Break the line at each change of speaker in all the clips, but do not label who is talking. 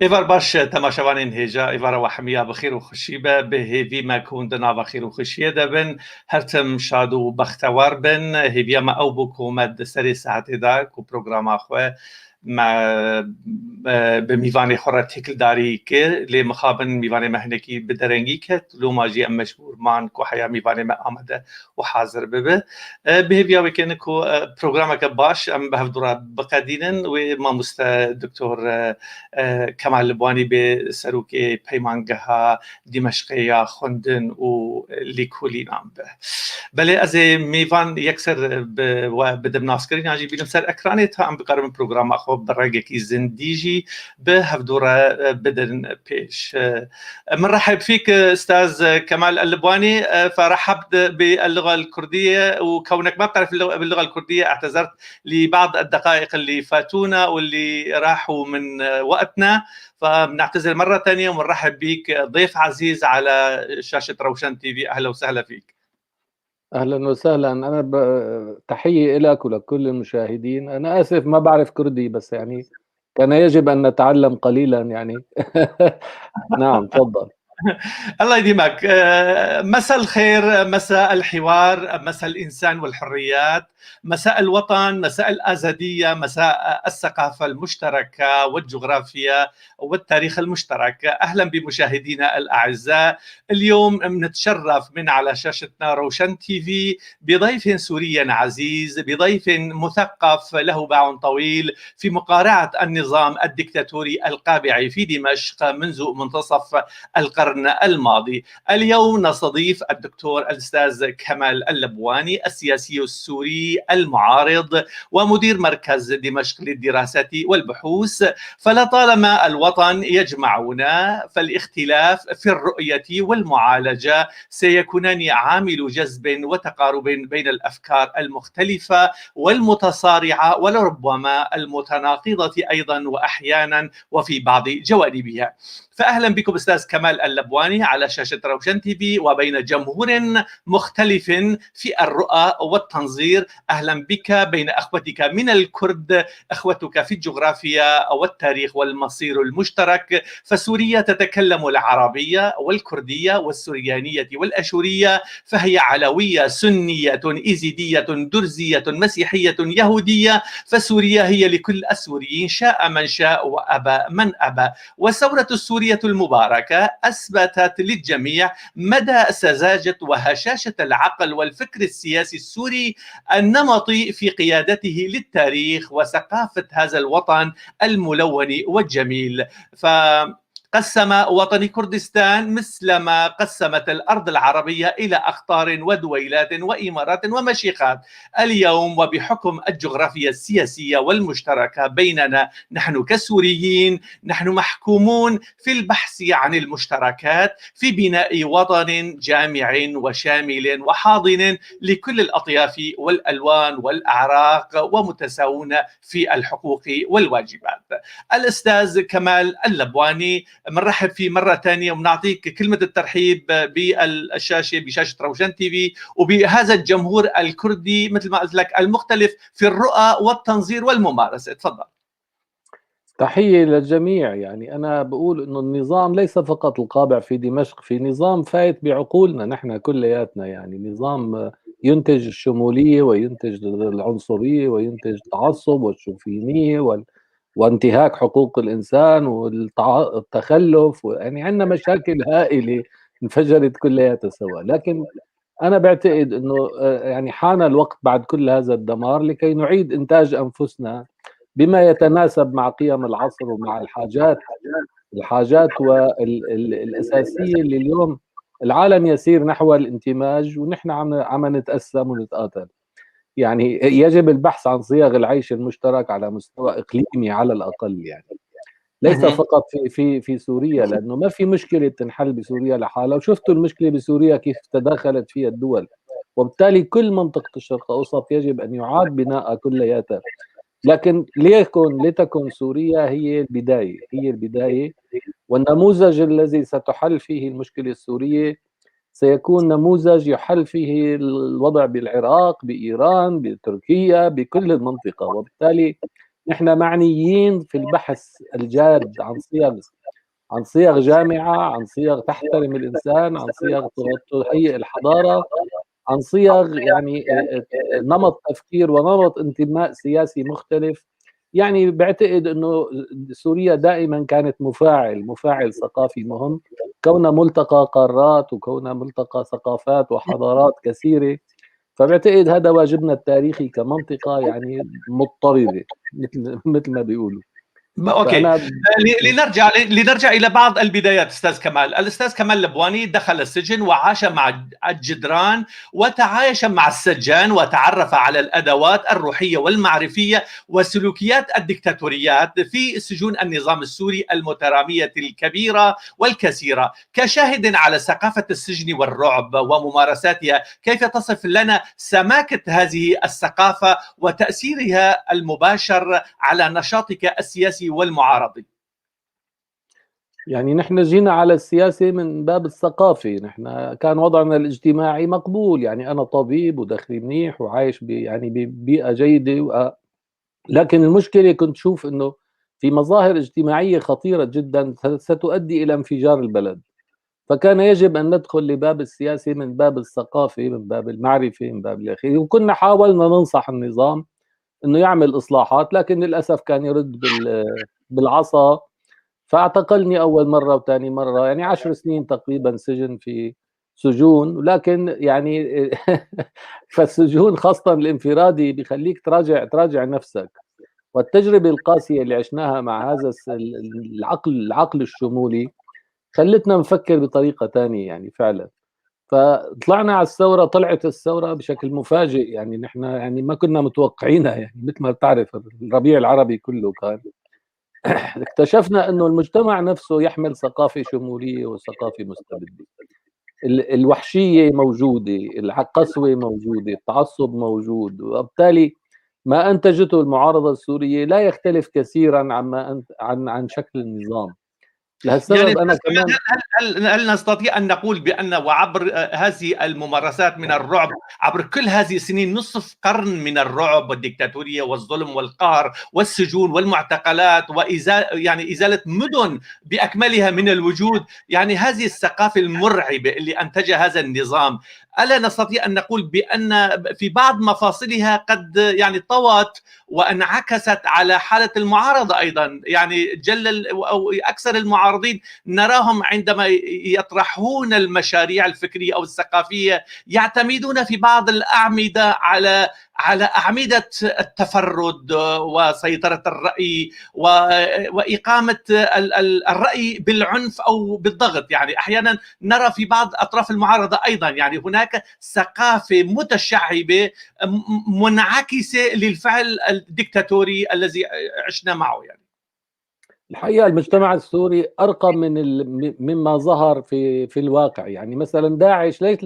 Êvar baş temaşevanên hêja, êvara we hemiya bi xêr û xweşî be, bi hêvî me ku hûn di nava xêr û xweşiyê de bin, her tim şad û bextewar bin. Hêviya me ew bû ku me di serê saetê de ku programa xwe me bi mîvanê xwe re têkildarî kir, lê mixabin mîvanê me hinekî bi derengî ket, loma jî em mecbûr man ku heya mîvanê me amade û hazir bibe. Bi hêviya wê kirin ku programeke baş em bi hevdu re biqedînin, wê mamoste Doktor Kemal Libwanî bê serokê Peymangeha Dîmeşqê ya xwendin û lêkolînan be. Belê ez ê mêvan yekser bi we bidim naskirin yan jî bînim ser ekranê ta em bikaribin programa xwe bi rengekî zindî jî bi hevdu re bidin pêş. بنرحب فيك استاذ كمال اللبواني، فرحبت باللغه الكرديه وكونك ما بتعرف باللغه الكرديه اعتذرت لبعض الدقائق اللي فاتونا واللي راحوا من وقتنا، فبنعتذر مره ثانيه وبنرحب بك ضيف عزيز على شاشه روشن تي في. اهلا وسهلا فيك.
اهلا وسهلا، انا تحيه لك ولكل المشاهدين. انا اسف ما بعرف كردي، بس يعني كان يجب ان نتعلم قليلا يعني. نعم تفضل.
الله يديمك. مساء الخير، مساء الحوار، مساء الإنسان والحريات، مساء الوطن، مساء الأزدية، مساء الثقافة المشتركة والجغرافيا والتاريخ المشترك. أهلا بمشاهدينا الأعزاء. اليوم نتشرف من على شاشتنا روشن تي في بضيف سوري عزيز، بضيف مثقف له باع طويل في مقارعة النظام الدكتاتوري القابع في دمشق منذ منتصف القرن الماضي. اليوم نستضيف الدكتور الأستاذ كمال اللبواني، السياسي السوري المعارض ومدير مركز دمشق للدراسات والبحوث. فلطالما الوطن يجمعنا، فالاختلاف في الرؤية والمعالجة سيكونان عامل جذب وتقارب بين الأفكار المختلفة والمتصارعة ولربما المتناقضة أيضا وأحيانا وفي بعض جوانبها. فأهلا بكم أستاذ كمال اللبواني على شاشة روشن تي في وبين جمهور مختلف في الرؤى والتنظير. أهلا بك بين أخوتك من الكرد، أخوتك في الجغرافيا والتاريخ والمصير المشترك. فسوريا تتكلم العربية والكردية والسريانية والأشورية، فهي علوية سنية إزيدية درزية مسيحية يهودية. فسوريا هي لكل السوريين، شاء من شاء وأبى من أبى. والثورة السورية المباركة أثبتت للجميع مدى سذاجة وهشاشة العقل والفكر السياسي السوري النمطي في قيادته للتاريخ وثقافة هذا الوطن الملون والجميل. فقسم وطن كردستان مثلما قسمت الأرض العربية إلى أقطار ودويلات وإمارات ومشيخات. اليوم وبحكم الجغرافيا السياسية والمشتركة بيننا نحن كسوريين، نحن محكومون في البحث عن المشتركات في بناء وطن جامع وشامل وحاضن لكل الأطياف والألوان والأعراق، ومتساوون في الحقوق والواجبات. الأستاذ كمال اللبواني بنرحب فيه مرة ثانية وبنعطيك كلمة الترحيب بالشاشة، بشاشة روشن تي في، وبهذا الجمهور الكردي مثل ما قلت لك المختلف في الرؤى والتنظير والممارسة. تفضل.
تحية للجميع. يعني أنا بقول إنه النظام ليس فقط القابع في دمشق، في نظام فايت بعقولنا نحن كلياتنا، يعني نظام ينتج الشمولية وينتج العنصرية وينتج التعصب والشوفينية وانتهاك حقوق الإنسان والتخلف، يعني عندنا مشاكل هائلة انفجرت كلياتها سوا. لكن أنا بعتقد إنه يعني حان الوقت بعد كل هذا الدمار لكي نعيد إنتاج أنفسنا بما يتناسب مع قيم العصر ومع الحاجات والأساسية اللي اليوم العالم يسير نحو الاندماج، ونحن عم نتقسم ونتقاتل. يعني يجب البحث عن صيغ العيش المشترك على مستوى إقليمي على الأقل، يعني ليس فقط في في سوريا، لأنه ما في مشكلة تنحل بسوريا لحالها، وشفتوا المشكلة بسوريا كيف تداخلت فيها الدول، وبالتالي كل منطقة الشرق الأوسط يجب أن يعاد بناءها كلياتها. لكن لتكن سوريا هي البداية، هي البداية، والنموذج الذي ستحل فيه المشكلة السورية سيكون نموذج يحل فيه الوضع بالعراق، بإيران، بتركيا، بكل المنطقة. وبالتالي نحن معنيين في البحث الجاد عن صيغ جامعة، عن صيغ تحترم الإنسان، عن صيغ تهيئ الحضارة، عن صيغ يعني نمط تفكير ونمط انتماء سياسي مختلف. يعني باعتقد إنه سوريا دائمًا كانت مفاعل ثقافي مهم، كونها ملتقى قارات وكونها ملتقى ثقافات وحضارات كثيرة، فباعتقد هذا واجبنا التاريخي كمنطقة يعني مضطردة مثل ما بيقولوا.
okay.
فأنا
لنرجع الى بعض البدايات استاذ كمال. الاستاذ كمال لبواني دخل السجن وعاش مع الجدران وتعايش مع السجان وتعرف على الادوات الروحية والمعرفيه وسلوكيات الدكتاتوريات في سجون النظام السوري المتراميه الكبيرة والكثيره. كشاهد على ثقافة السجن والرعب وممارساتها، كيف تصف لنا سماكه هذه الثقافة وتاثيرها المباشر على نشاطك السياسي والمعارضي؟
يعني نحن جينا على السياسة من باب الثقافة، نحن كان وضعنا الاجتماعي مقبول، يعني أنا طبيب ودخلي منيح وعايش يعني ببيئة جيدة لكن المشكلة كنت شوف إنه في مظاهر اجتماعية خطيرة جدًا ستؤدي إلى انفجار البلد، فكان يجب أن ندخل لباب السياسة من باب الثقافة، من باب المعرفة، من باب إلى آخره، وكنا حاولنا ننصح النظام إنه يعمل إصلاحات، لكن للأسف كان يرد بالعصا، فاعتقلني أول مرة وتاني مرة، يعني 10 سنين تقريبًا سجن في سجون، ولكن يعني فالسجون خاصةً الانفرادي بيخلّيك تراجع نفسك، والتجربة القاسية اللي عشناها مع هذا الس ال العقل الشمولي خلّتنا نفكر بطريقة تانية يعني فعلًا. فطلعنا على الثورة، طلعت الثورة بشكل مفاجئ، يعني نحن يعني ما كنا متوقعينها، يعني مثل ما بتعرف الربيع العربي كله كان اكتشفنا إنه المجتمع نفسه يحمل ثقافة شمولية وثقافة مستبدة. الوحشية موجودة، القسوة موجودة، التعصب موجود، وبالتالي ما أنتجته المعارضة السورية لا يختلف كثيرًا عما أنت عن عن شكل النظام. لهالسبب
يعني
أنا كمان
هل نستطيع أن نقول بأن وعبر هذه الممارسات من الرعب، عبر كل هذه السنين، نصف قرن من الرعب والديكتاتورية والظلم والقهر والسجون والمعتقلات يعني إزالة مدن بأكملها من الوجود، يعني هذه الثقافة المرعبة اللي أنتجها هذا النظام، ألا نستطيع أن نقول بأن في بعض مفاصلها قد يعني طوت وانعكست على حالة المعارضة أيضا؟ يعني جل أو أكثر المعارضين نراهم عندما يطرحون المشاريع الفكرية أو الثقافية يعتمدون في بعض الأعمدة على أعمدة التفرد وسيطرة الرأي وإقامة الرأي بالعنف أو بالضغط. يعني أحيانا نرى في بعض أطراف المعارضة أيضا يعني هناك ثقافة متشعبة منعكسة للفعل الدكتاتوري الذي عشنا معه. يعني
الحقيقة المجتمع السوري أرقى مما ظهر في الواقع. يعني مثلا داعش ليس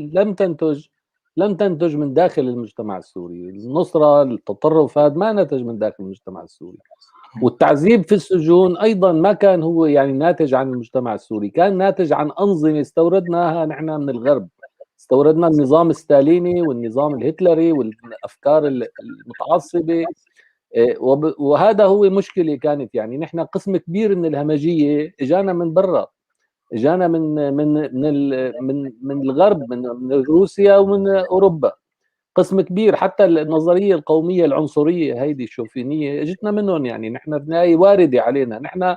لم تنتج من داخل المجتمع السوري، النصرة، التطرف هذا ما نتج من داخل المجتمع السوري، والتعذيب في السجون أيضا ما كان هو يعني ناتج عن المجتمع السوري، كان ناتج عن أنظمة استوردناها نحن من الغرب، استوردنا النظام الستاليني والنظام الهتلري والأفكار المتعصبة، وهذا هو مشكلة كانت. يعني نحن قسم كبير من الهمجية اجانا من برا، اجانا من الغرب، من روسيا ومن اوروبا، قسم كبير، حتى النظرية القومية العنصرية هيدي الشوفينيه اجتنا منهم. يعني نحن بالنهاية وارده علينا، نحن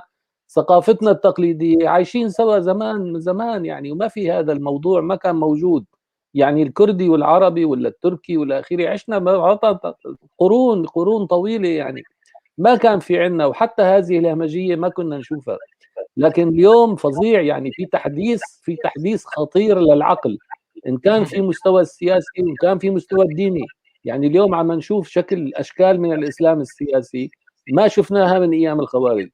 ثقافتنا التقليدية عايشين سوا زمان من زمان يعني، وما في هذا الموضوع ما كان موجود، يعني الكردي والعربي ولا التركي ولا اخره، عشنا قرون قرون طويلة، يعني ما كان في عنا، وحتى هذه الهمجية ما كنا نشوفها. لكن اليوم فظيع، يعني في تحديث خطير للعقل، ان كان في مستوى السياسي وان كان في مستوى الديني. يعني اليوم عم نشوف شكل اشكال من الاسلام السياسي ما شفناها من ايام الخوارج.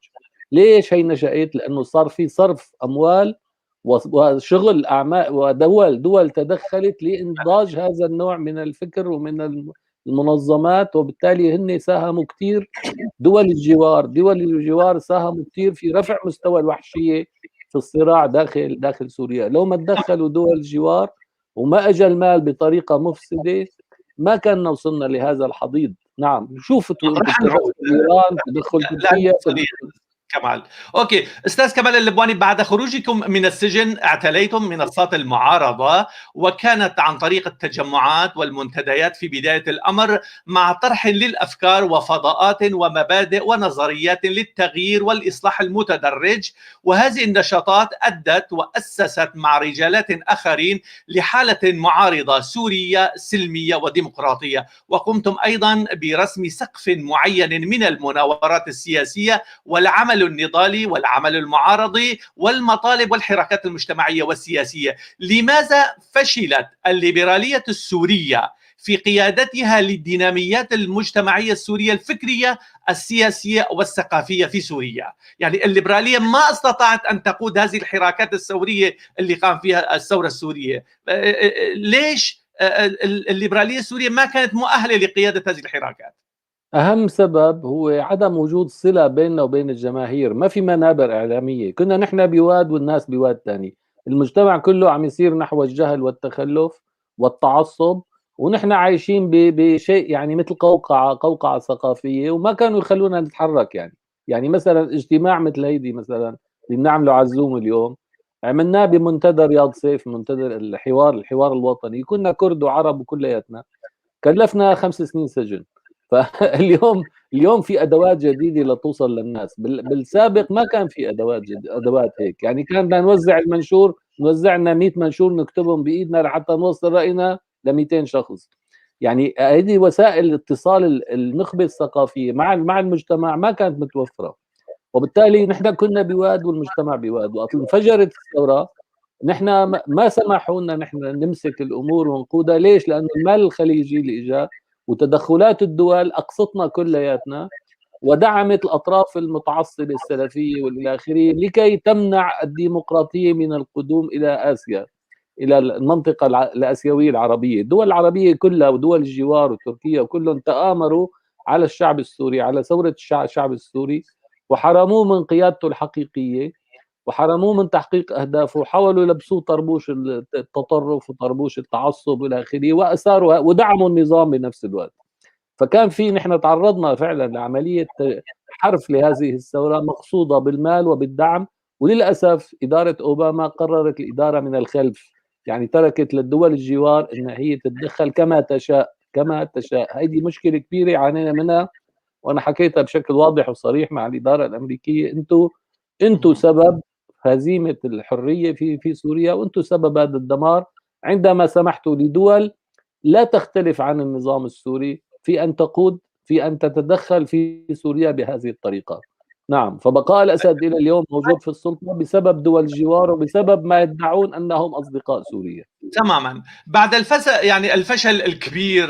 ليش هي نشأت؟ لانه صار في صرف اموال وشغل اعمال ودول دول تدخلت لانضاج هذا النوع من الفكر ومن المنظمات، وبالتالي هن ساهموا كثير، دول الجوار ساهموا كثير في رفع مستوى الوحشية في الصراع داخل سوريا. لو ما تدخلوا دول الجوار وما اجى المال بطريقة مفسدة ما كان وصلنا لهذا الحضيض. نعم، شوفوا إيران، تدخل تركيا.
كمال. okay، استاذ كمال اللبواني، بعد خروجكم من السجن اعتليتم منصات المعارضة، وكانت عن طريق التجمعات والمنتديات في بداية الامر، مع طرح للافكار وفضاءات ومبادئ ونظريات للتغيير والاصلاح المتدرج، وهذه النشاطات ادت واسست مع رجالات اخرين لحاله معارضة سورية سلمية وديمقراطيه، وقمتم ايضا برسم سقف معين من المناورات السياسية والعمل النضالي والعمل المعارضي والمطالب والحركات المجتمعية والسياسية. لماذا فشلت الليبرالية السورية في قيادتها للديناميات المجتمعية السورية الفكرية السياسية والثقافية في سوريا؟ يعني الليبرالية ما استطاعت أن تقود هذه الحراكات الثورية اللي قام فيها الثورة السورية. ليش الليبرالية السورية ما كانت مؤهلة لقيادة هذه الحراكات؟
أهم سبب هو عدم وجود صلة بيننا وبين الجماهير، ما في منابر إعلامية، كنا نحن بواد والناس بواد تاني، المجتمع كله عم يصير نحو الجهل والتخلف والتعصب، ونحن عايشين بشيء يعني مثل قوقعة ثقافية، وما كانوا يخلونا نتحرك. يعني مثلا اجتماع مثل هيدي مثلا اللي بنعمله على الزوم اليوم، عملناه بمنتدى رياض سيف، منتدى الحوار الوطني، كنا كرد وعرب وكلياتنا، كلفنا 5 سنين سجن. فاليوم في ادوات جديدة لتوصل للناس. بالسابق ما كان في ادوات هيك، يعني كان بدنا نوزع المنشور، نوزع لنا 100 منشور نكتبهم بايدنا لحتى نوصل راينا ل 200 شخص. يعني هذه وسائل اتصال النخبة الثقافية مع المجتمع ما كانت متوفرة، وبالتالي نحن كنا بواد والمجتمع بواد. وقت انفجرت الثورة نحن ما سمحوا لنا نحن نمسك الامور ونقودها. ليش؟ لانه المال الخليجي اللي اجى وتدخلات الدول أقصتنا كلياتنا، ودعمت الأطراف المتعصبة السلفية والإلى آخره لكي تمنع الديمقراطية من القدوم إلى آسيا، إلى المنطقة الآسيوية العربية. الدول العربية كلها ودول الجوار وتركيا وكلهم تآمروا على الشعب السوري، على ثورة الشعب السوري، وحرموه من قيادته الحقيقية، وحرموه من تحقيق أهدافه، وحاولوا يلبسوه طربوش التطرف وطربوش التعصب والى اخره، واثاروا ودعموا النظام بنفس الوقت. فكان في نحن تعرضنا فعلا لعملية حرف لهذه الثورة مقصوده بالمال وبالدعم، وللاسف ادارة اوباما قررت الادارة من الخلف، يعني تركت للدول الجوار ان هي تتدخل كما تشاء كما تشاء. هذه مشكلة كبيرة عانينا منها، وانا حكيتها بشكل واضح وصريح مع الادارة الامريكية، انتم سبب هزيمة الحرية في سوريا، وأنتم سبب هذا الدمار عندما سمحتوا لدول لا تختلف عن النظام السوري في أن تقود، في أن تتدخل في سوريا بهذه الطريقة. نعم، فبقاء الأسد إلى اليوم موجود في السلطة بسبب دول الجوار وبسبب ما يدعون أنهم أصدقاء سوريا.
تماما. بعد يعني الفشل الكبير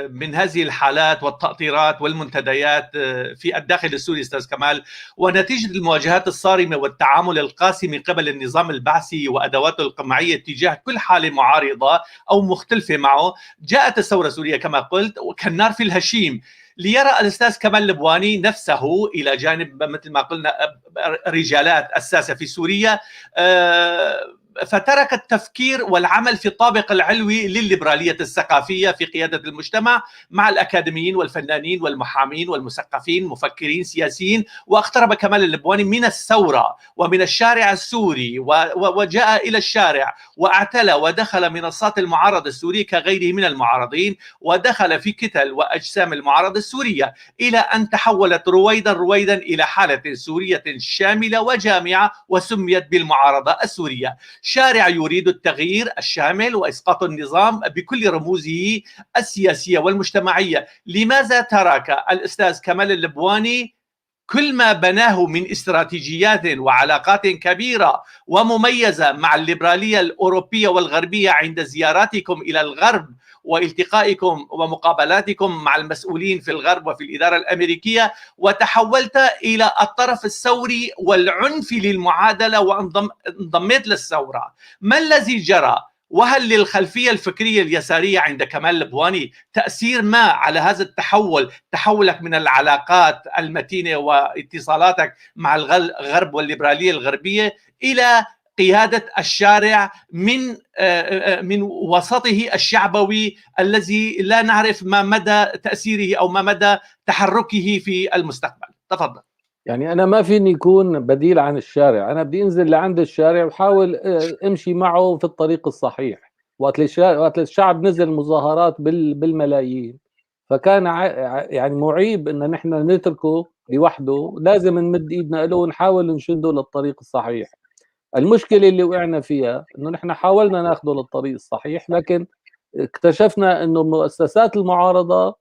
من هذه الحالات والتأطيرات والمنتديات في الداخل السوري أستاذ كمال، ونتيجة المواجهات الصارمة والتعامل القاسي من قبل النظام البعثي وأدواته القمعية تجاه كل حالة معارضة أو مختلفة معه، جاءت الثورة السورية كما قلت كالنار في الهشيم، ليرى الأستاذ كمال اللبواني نفسه إلى جانب مثل ما قلنا رجالات الساسة في سوريا، فترك التفكير والعمل في الطابق العلوي للليبرالية الثقافية في قيادة المجتمع مع الأكاديميين والفنانين والمحامين والمثقفين مفكرين سياسيين، واقترب كمال اللبواني من الثورة ومن الشارع السوري، وجاء إلى الشارع واعتلى ودخل منصات المعارضة السورية كغيره من المعارضين، ودخل في كتل وأجسام المعارضة السورية، إلى أن تحولت رويدا رويدا إلى حالة سورية شاملة وجامعة وسميت بالمعارضة السورية. شارع يريد التغيير الشامل وإسقاط النظام بكل رموزه السياسية والمجتمعية. لماذا ترك الأستاذ كمال اللبواني كل ما بناه من استراتيجيات وعلاقات كبيرة ومميزة مع الليبرالية الأوروبية والغربية عند زياراتكم إلى الغرب والتقائكم ومقابلاتكم مع المسؤولين في الغرب وفي الإدارة الأمريكية، وتحولت إلى الطرف الثوري والعنف للمعادلة وانضميت للثورة؟ ما الذي جرى؟ وهل للخلفية الفكرية اليسارية عند كمال اللبواني تأثير ما على هذا التحول، تحولك من العلاقات المتينة واتصالاتك مع الغرب والليبرالية الغربية إلى قيادة الشارع من وسطه الشعبوي الذي لا نعرف ما مدى تأثيره أو ما مدى تحركه في المستقبل؟ تفضل.
يعني أنا ما فيني يكون بديل عن الشارع، أنا بدي أنزل لعند الشارع وحاول امشي معه في الطريق الصحيح. وقت الشعب نزل مظاهرات بالملايين، فكان يعني معيب إن نحن نتركه لوحده، لازم نمد إيدنا له ونحاول نشده للطريق الصحيح. المشكلة اللي وقعنا فيها إنه نحن حاولنا ناخده للطريق الصحيح، لكن اكتشفنا إنه مؤسسات المعارضة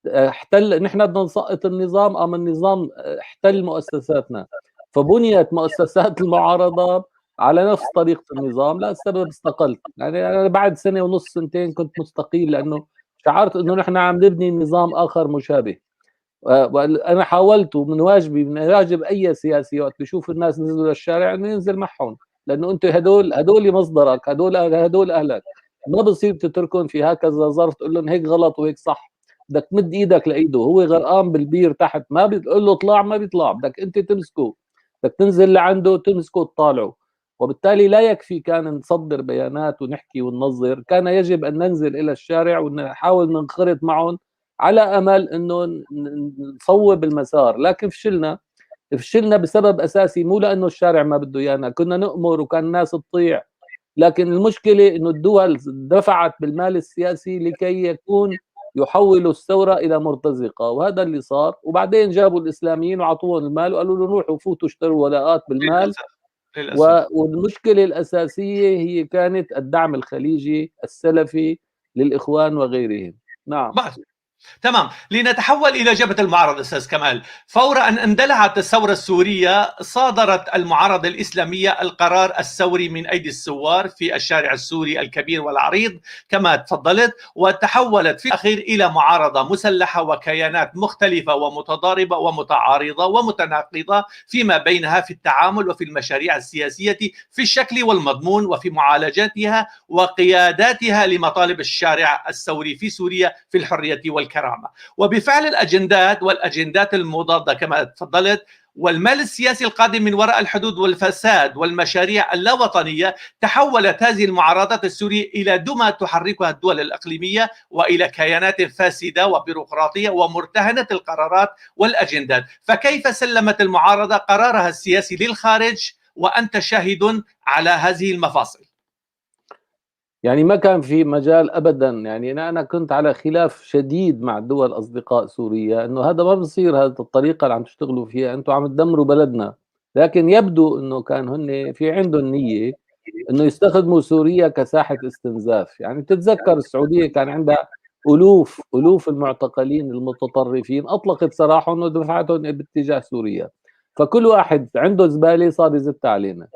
احتل، نحن بدنا نسقط النظام، أم النظام احتل مؤسساتنا، فبنيت مؤسسات المعارضة على نفس طريقة النظام. لا السبب استقلت، يعني أنا بعد سنة ونص سنتين كنت مستقيل، لأنه شعرت إنه نحن عم نبني نظام آخر مشابه. وأنا حاولت، ومن واجبي، من واجب أي سياسي وقت بيشوف الناس نزلوا للشارع إنه ينزل معهم، لأنه أنت هدول مصدرك، هدول أهلك، ما بصير تتركهم في هكذا ظرف تقول لهم هيك غلط وهيك صح. بدك تمد ايدك لايده، هو غرقان بالبير تحت، ما بتقول له اطلع ما بيطلع، بدك انت تمسكه، بدك تنزل لعنده تمسكه وتطالعه. وبالتالي لا يكفي كان نصدر بيانات ونحكي وننظر، كان يجب ان ننزل الى الشارع ونحاول ننخرط معهم على امل انه نصوب المسار. لكن فشلنا بسبب اساسي، مو لانه الشارع ما بده ايانا، كنا نأمر وكان الناس تطيع، لكن المشكله انه الدول دفعت بالمال السياسي لكي يكون يحولوا الثورة إلى مرتزقة، وهذا اللي صار. وبعدين جابوا الإسلاميين وعطوهم المال وقالوا لهم روحوا فوتوا اشتروا ولاءات بالمال.
للأسف.
والمشكلة الأساسية هي كانت الدعم الخليجي السلفي للإخوان وغيرهم. نعم.
تمام. لنتحول إلى جبهة المعارضة أستاذ كمال. فور أن اندلعت الثورة السورية صادرت المعارضة الإسلامية القرار الثوري من أيدي الثوار في الشارع السوري الكبير والعريض كما تفضلت، وتحولت في الأخير إلى معارضة مسلحة وكيانات مختلفة ومتضاربة ومتعارضة ومتناقضة فيما بينها في التعامل وفي المشاريع السياسية في الشكل والمضمون وفي معالجاتها وقياداتها لمطالب الشارع الثوري في سوريا في الحرية والكرامة. وبفعل الأجندات والأجندات المضادة كما تفضلت والمال السياسي القادم من وراء الحدود والفساد والمشاريع اللاوطنية، تحولت هذه المعارضات السورية إلى دمى تحركها الدول الإقليمية وإلى كيانات فاسدة وبيروقراطية ومرتهنة القرارات والأجندات. فكيف سلمت المعارضة قرارها السياسي للخارج وأنت شاهد على هذه المفاصل؟
يعني ما كان في مجال ابدا، يعني انا كنت على خلاف شديد مع الدول اصدقاء سوريا انه هذا ما بصير، هذه الطريقه اللي عم تشتغلوا فيها، انتم عم تدمروا بلدنا. لكن يبدو انه كان هن في عندهم نيه انه يستخدموا سوريا كساحه استنزاف. يعني بتتذكر السعوديه كان عندها الوف الوف المعتقلين المتطرفين، اطلقت سراحهم ودفعتهم باتجاه سوريا، فكل واحد عنده زباله صار يزت علينا.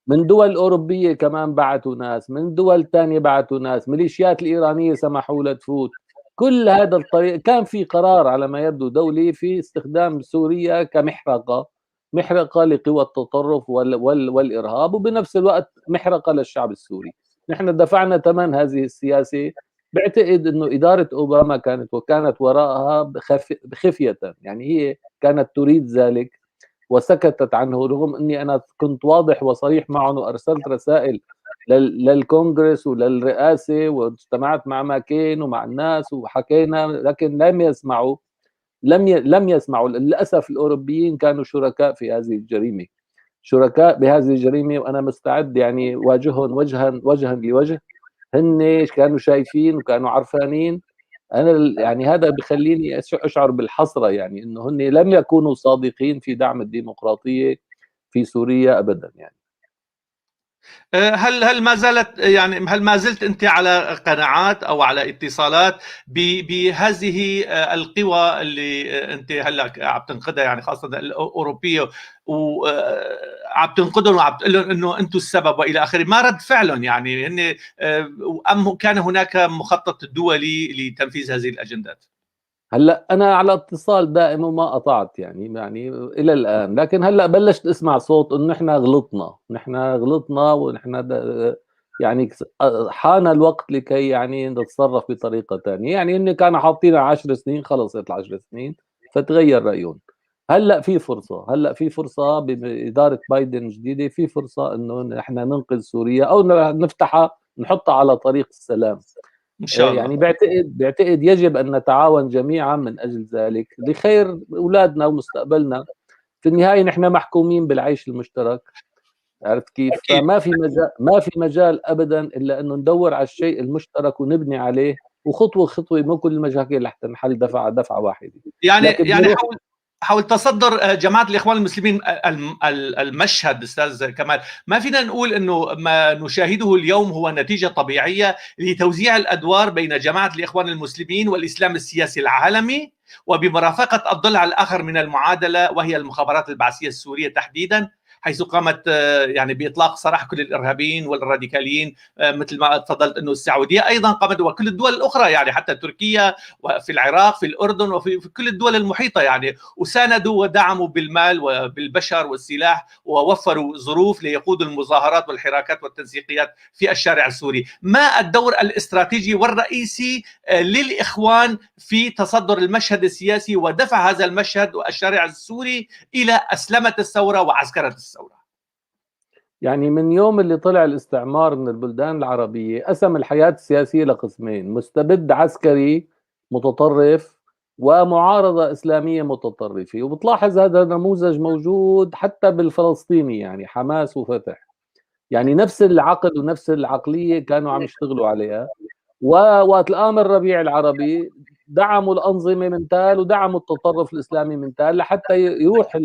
من دول أوروبية كمان بعتوا ناس، من دول تانية بعتوا ناس، ميليشيات الإيرانية سمحوا لها تفوت. كل هذا الطريق كان في قرار على ما يبدو دولي في استخدام سوريا كمحرقة، محرقة لقوى التطرف والإرهاب، وبنفس الوقت محرقة للشعب السوري. نحن دفعنا ثمن هذه السياسة. بعتقد أنه إدارة أوباما كانت وراءها خفية، يعني هي كانت تريد ذلك وسكتت عنه، رغم اني انا كنت واضح وصريح معهم وارسلت رسائل للكونغرس وللرئاسه واجتمعت مع ماكين ومع الناس وحكينا، لكن لم يسمعوا، لم يسمعوا. للاسف الاوروبيين كانوا شركاء في هذه الجريمه، شركاء بهذه الجريمه، وانا مستعد يعني واجههم وجها لوجه. هن كانوا شايفين وكانوا عرفانين. انا يعني هذا بخليني اشعر بالحسره، يعني انه هن لم يكونوا صادقين في دعم الديمقراطيه في سوريا ابدا. يعني
هل ما زالت، يعني هل ما زلت انت على قناعات او على اتصالات بهذه القوى اللي انت هلا عم تنقدها، يعني خاصه الاوروبيه، وعم تنقدهم وعم تقول لهم انه انتم السبب والى اخره، ما رد فعلهم يعني هن، ام كان هناك مخطط دولي لتنفيذ هذه الاجندات؟
هلا انا على اتصال دائم وما قطعت يعني الى الان، لكن هلا بلشت اسمع صوت انه نحن غلطنا، نحن غلطنا، ونحن يعني حان الوقت لكي يعني نتصرف بطريقه ثانيه. يعني هن كانوا حاطينها 10 سنين، خلصت ال10 سنين فتغير رايهم. هلأ في فرصة، هلأ في فرصة بإدارة بايدن الجديدة، في فرصة إنه نحن ننقذ سوريا أو نفتحها، نحطها على طريق السلام.
إن شاء الله.
يعني بعتقد يجب أن نتعاون جميعا من أجل ذلك لخير أولادنا ومستقبلنا. في النهاية نحن محكومين بالعيش المشترك، عرفت كيف؟ فما في مجال، ما في مجال أبدا إلا أنه ندور على الشيء المشترك ونبني عليه، وخطوة خطوة، مو كل المشاكل رح تنحل دفعة واحدة.
يعني حول تصدر جماعة الإخوان المسلمين المشهد أستاذ كمال، ما فينا نقول أنه ما نشاهده اليوم هو نتيجة طبيعية لتوزيع الأدوار بين جماعة الإخوان المسلمين والإسلام السياسي العالمي، وبمرافقة الضلع الآخر من المعادلة وهي المخابرات البعثية السورية تحديدا، حيث قامت يعني بإطلاق سراح كل الإرهابيين والراديكاليين، مثل ما تفضلت أنه السعودية أيضا قامت، وكل الدول الأخرى يعني حتى تركيا وفي العراق في الأردن وفي كل الدول المحيطة يعني، وساندوا ودعموا بالمال وبالبشر والسلاح ووفروا ظروف ليقودوا المظاهرات والحراكات والتنسيقيات في الشارع السوري. ما الدور الاستراتيجي والرئيسي للإخوان في تصدر المشهد السياسي ودفع هذا المشهد والشارع السوري إلى أسلمة الثورة وعسكرة الثورة؟
يعني من يوم اللي طلع الاستعمار من البلدان العربية قسم الحياة السياسية لقسمين، مستبد عسكري متطرف ومعارضة إسلامية متطرفة. وبتلاحظ هذا نموذج موجود حتى بالفلسطيني، يعني حماس وفتح، يعني نفس العقد ونفس العقلية كانوا عم يشتغلوا عليها. ووقت الآن الربيع العربي دعموا الأنظمة من تال ودعموا التطرف الإسلامي من تال لحتى يروح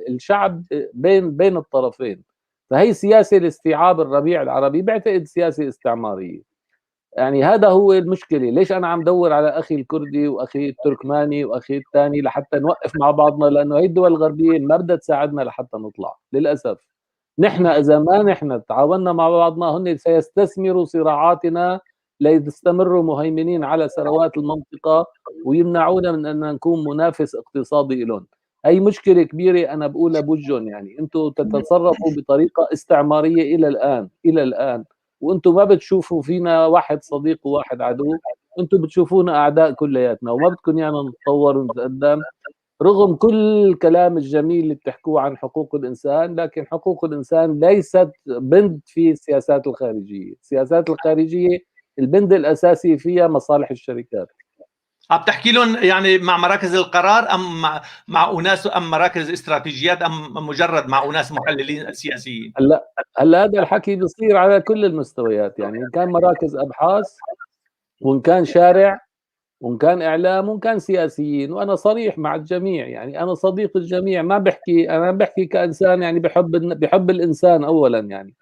الشعب بين الطرفين. فهي سياسة لاستيعاب الربيع العربي، بعتقد سياسة استعمارية. يعني هذا هو المشكلة. ليش أنا عم دور على أخي الكردي وأخي التركماني وأخي الثاني لحتى نوقف مع بعضنا؟ لأنه هي الدول الغربية ما بدها تساعدنا لحتى نطلع للأسف. نحن إذا ما نحن تعاوننا مع بعضنا هن سيستثمروا صراعاتنا ليستمروا مهيمنين على ثروات المنطقة ويمنعونا من أن نكون منافس اقتصادي لهم. هي مشكلة كبيرة أنا بقولها بوجهن، يعني أنتم تتصرفوا بطريقة استعمارية إلى الآن، إلى الآن، وأنتم ما بتشوفوا فينا واحد صديق وواحد عدو، أنتم بتشوفونا أعداء كلياتنا وما بدكم إيانا نتطور ونتقدم رغم كل الكلام الجميل اللي بتحكوه عن حقوق الإنسان. لكن حقوق الإنسان ليست بند في السياسات الخارجية. السياسات الخارجية البند الأساسي فيها مصالح الشركات.
عم تحكي لهم يعني مع مراكز القرار أم مع أناس أم مراكز استراتيجيات أم مجرد مع أناس محللين سياسيين؟
هلا هذا الحكي بيصير على كل المستويات، يعني إن كان مراكز أبحاث وإن كان شارع وإن كان إعلام وإن كان سياسيين. وأنا صريح مع الجميع، يعني أنا صديق الجميع، ما بحكي، أنا بحكي كإنسان، يعني بحب الإنسان أولا، يعني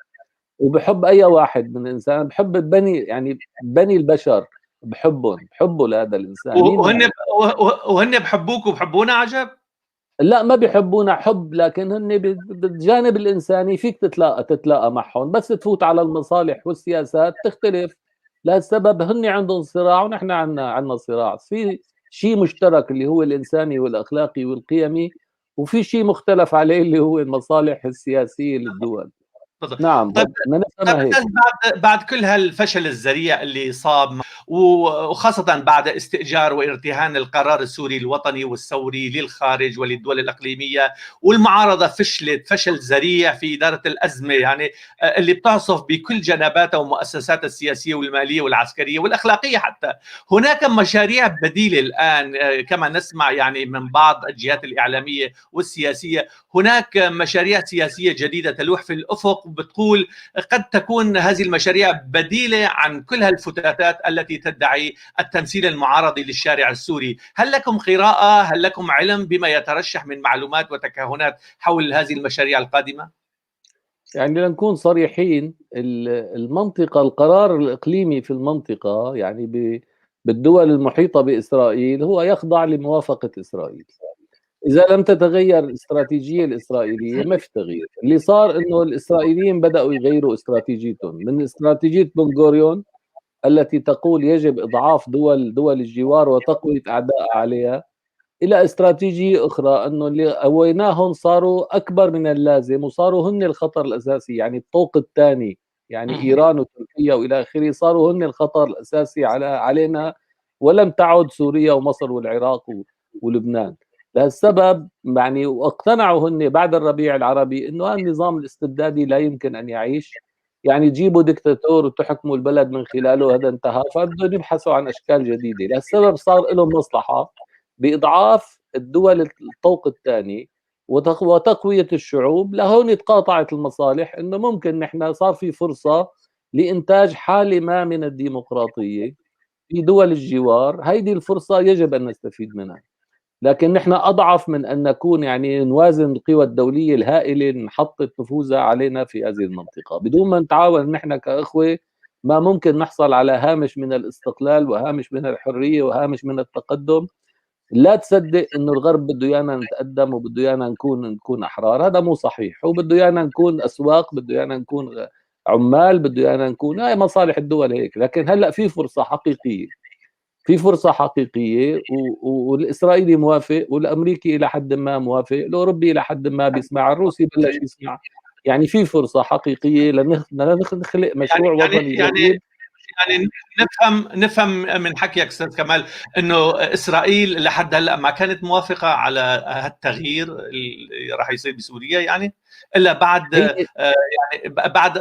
وبحب أي واحد من الإنسان، بحب بني، يعني بني البشر بحبهم، بحبوا لهذا الإنسان.
وهن بحبوك وبحبونا؟ عجب.
لا ما بيحبونا حب، لكن هن بالجانب الإنساني فيك تتلاقى معهم، بس تفوت على المصالح والسياسات تختلف. لهالسبب هن عندهم صراع ونحن عندنا صراع. في شيء مشترك اللي هو الإنساني والأخلاقي والقيمي، وفي شيء مختلف عليه اللي هو المصالح السياسية للدول. نعم.
طيب بعد كل هالفشل الذريع اللي صاب، وخاصة بعد استئجار وارتهان القرار السوري الوطني والثوري للخارج وللدول الإقليمية، والمعارضة فشلت فشل ذريع في إدارة الأزمة، يعني اللي بتعصف بكل جنباتها ومؤسساتها السياسية والمالية والعسكرية والأخلاقية حتى، هناك مشاريع بديلة الآن كما نسمع يعني من بعض الجهات الإعلامية والسياسية، هناك مشاريع سياسية جديدة تلوح في الأفق، بتقول قد تكون هذه المشاريع بديلة عن كل هالفتاتات التي تدعي التمثيل المعارضي للشارع السوري. هل لكم قراءة، هل لكم علم بما يترشح من معلومات وتكهنات حول هذه المشاريع القادمة؟
يعني لنكون صريحين، المنطقة، القرار الإقليمي في المنطقة يعني بالدول المحيطة بإسرائيل هو يخضع لموافقة إسرائيل. إذا لم تتغير الاستراتيجية الإسرائيلية ما في تغيير. اللي صار إنه الإسرائيليين بدأوا يغيروا استراتيجيتهم من استراتيجية بن غوريون التي تقول يجب إضعاف دول الجوار وتقوية أعداء عليها، إلى استراتيجية أخرى إنه اللي قويناهم صاروا أكبر من اللازم وصاروا هن الخطر الأساسي، يعني الطوق الثاني، يعني إيران وتركيا وإلى آخره صاروا هن الخطر الأساسي علينا، ولم تعد سوريا ومصر والعراق ولبنان. لهالسبب يعني واقتنعوا هن بعد الربيع العربي انه النظام الاستبدادي لا يمكن ان يعيش، يعني تجيبوا دكتاتور وتحكموا البلد من خلاله، هذا انتهى، فبدهم يبحثوا عن اشكال جديدة. لهالسبب صار لهم مصلحة باضعاف الدول الطوق الثاني وتقويه الشعوب. لهون تقاطعت المصالح، انه ممكن نحن صار في فرصة لانتاج حاله ما من الديمقراطية في دول الجوار، هيدي الفرصة يجب ان نستفيد منها. لكن نحن اضعف من ان نكون يعني نوازن القوى الدولية الهائلة اللي انحطت نفوذها علينا في هذه المنطقة. بدون ما نتعاون نحن كاخوه ما ممكن نحصل على هامش من الاستقلال وهامش من الحرية وهامش من التقدم. لا تصدق انه الغرب بده ايانا نتقدم وبده ايانا نكون احرار، هذا مو صحيح. هو بده ايانا نكون اسواق، بده ايانا نكون عمال، بده ايانا نكون، هاي مصالح الدول هيك. لكن هلا في فرصة حقيقية، في فرصة حقيقية، والاسرائيلي موافق، والامريكي الى حد ما موافق، الاوروبي الى حد ما بيسمع، الروسي بلش يسمع. يعني في فرصة حقيقية لنخلق مشروع وطني جديد.
يعني نفهم من حكيك استاذ كمال انه اسرائيل لحد هلا ما كانت موافقة على هالتغيير اللي راح يصير بسوريا، يعني الا بعد يعني بعد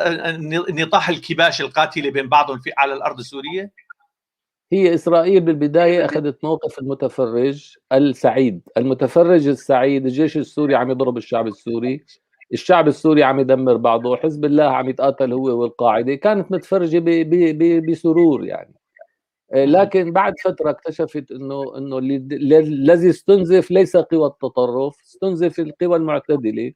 نطاح الكباش القاتلة بين بعضهم في على الارض السورية.
هي اسرائيل بالبداية اخذت موقف المتفرج السعيد، المتفرج السعيد، الجيش السوري عم يضرب الشعب السوري، الشعب السوري عم يدمر بعضه، حزب الله عم يتقاتل هو والقاعدة، كانت متفرجه بسرور يعني. لكن بعد فترة اكتشفت انه الذي استنزف ليس قوى التطرف، استنزف القوى المعتدلة،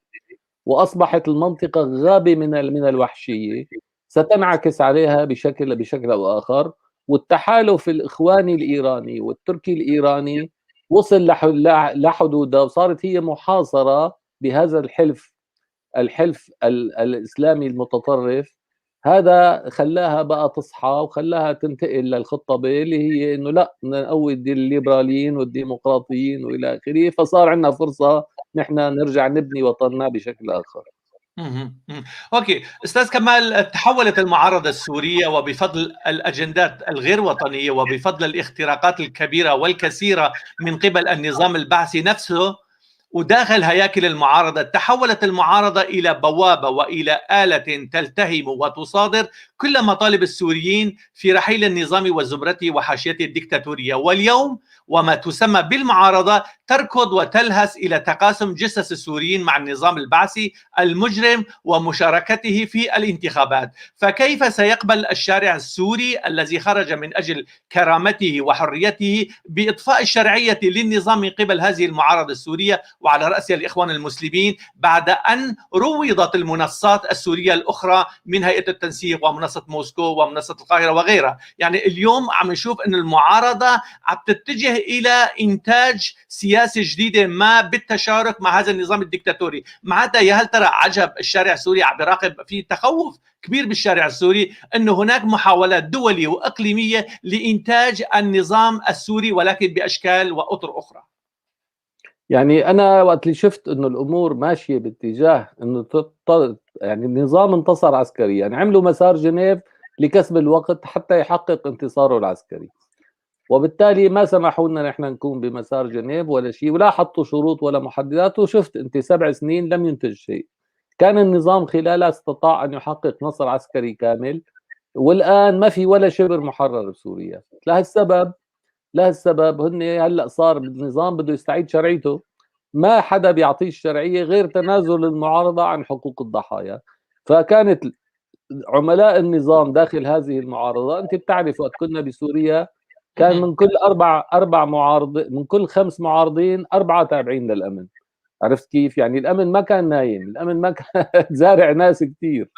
واصبحت المنطقة غابه من الوحشية، ستنعكس عليها بشكل او اخر. والتحالف الاخواني الايراني والتركي الايراني وصل لحدودها، وصارت هي محاصرة بهذا الحلف الاسلامي المتطرف. هذا خلاها بقى تصحى وخلاها تنتقل للخطه ب، اللي هي انه لا، بدنا نقوي الليبراليين والديمقراطيين والى اخره. فصار عندنا فرصة نحن نرجع نبني وطننا بشكل اخر.
okay استاذ كمال، تحولت المعارضة السورية وبفضل الاجندات الغير وطنية وبفضل الاختراقات الكبيرة والكثيره من قبل النظام البعثي نفسه وداخل هياكل المعارضة، تحولت المعارضة إلى بوابة وإلى آلة تلتهم وتصادر كل مطالب السوريين في رحيل النظام وزمرته وحاشيته الدكتاتورية. واليوم وما تسمى بالمعارضة تركض وتلهث إلى تقاسم جثث السوريين مع النظام البعثي المجرم ومشاركته في الانتخابات. فكيف سيقبل الشارع السوري الذي خرج من أجل كرامته وحريته بإطفاء الشرعية للنظام من قبل هذه المعارضة السورية وعلى رأسها الإخوان المسلمين، بعد أن روضت المنصات السورية الأخرى من هيئة التنسيق ومنصة موسكو ومنصة القاهرة وغيرها؟ يعني اليوم عم نشوف أن المعارضة عم تتجه إلى إنتاج سياسة جديدة ما بالتشارك مع هذا النظام الدكتاتوري. معناتها يا هل ترى عجب الشارع السوري عم يراقب، في تخوف كبير بالشارع السوري أنه هناك محاولات دولية وإقليمية لإنتاج النظام السوري ولكن بأشكال وأطر أخرى.
يعني أنا وقت اللي شفت إنه الأمور ماشية باتجاه إنه يعني النظام انتصر عسكريا، يعني عملوا مسار جنيف لكسب الوقت حتى يحقق انتصاره العسكري، وبالتالي ما سمحوا لنا نحن نكون بمسار جنيف ولا شيء، ولا حطوا شروط ولا محددات. وشفت أنت 7 سنين لم ينتج شيء، كان النظام خلالها استطاع أن يحقق نصر عسكري كامل، والآن ما في ولا شبر محرر بسوريا. لهالسبب هن هلا صار النظام بده يستعيد شرعيته، ما حدا بيعطيه الشرعية غير تنازل المعارضة عن حقوق الضحايا. فكانت عملاء النظام داخل هذه المعارضة، انت بتعرف وقت كنا بسوريا كان من كل اربع معارض، من كل 5 معارضين 4 تابعين للامن. عرفت كيف؟ يعني الامن ما كان نايم، الامن ما كان زارع ناس كثير.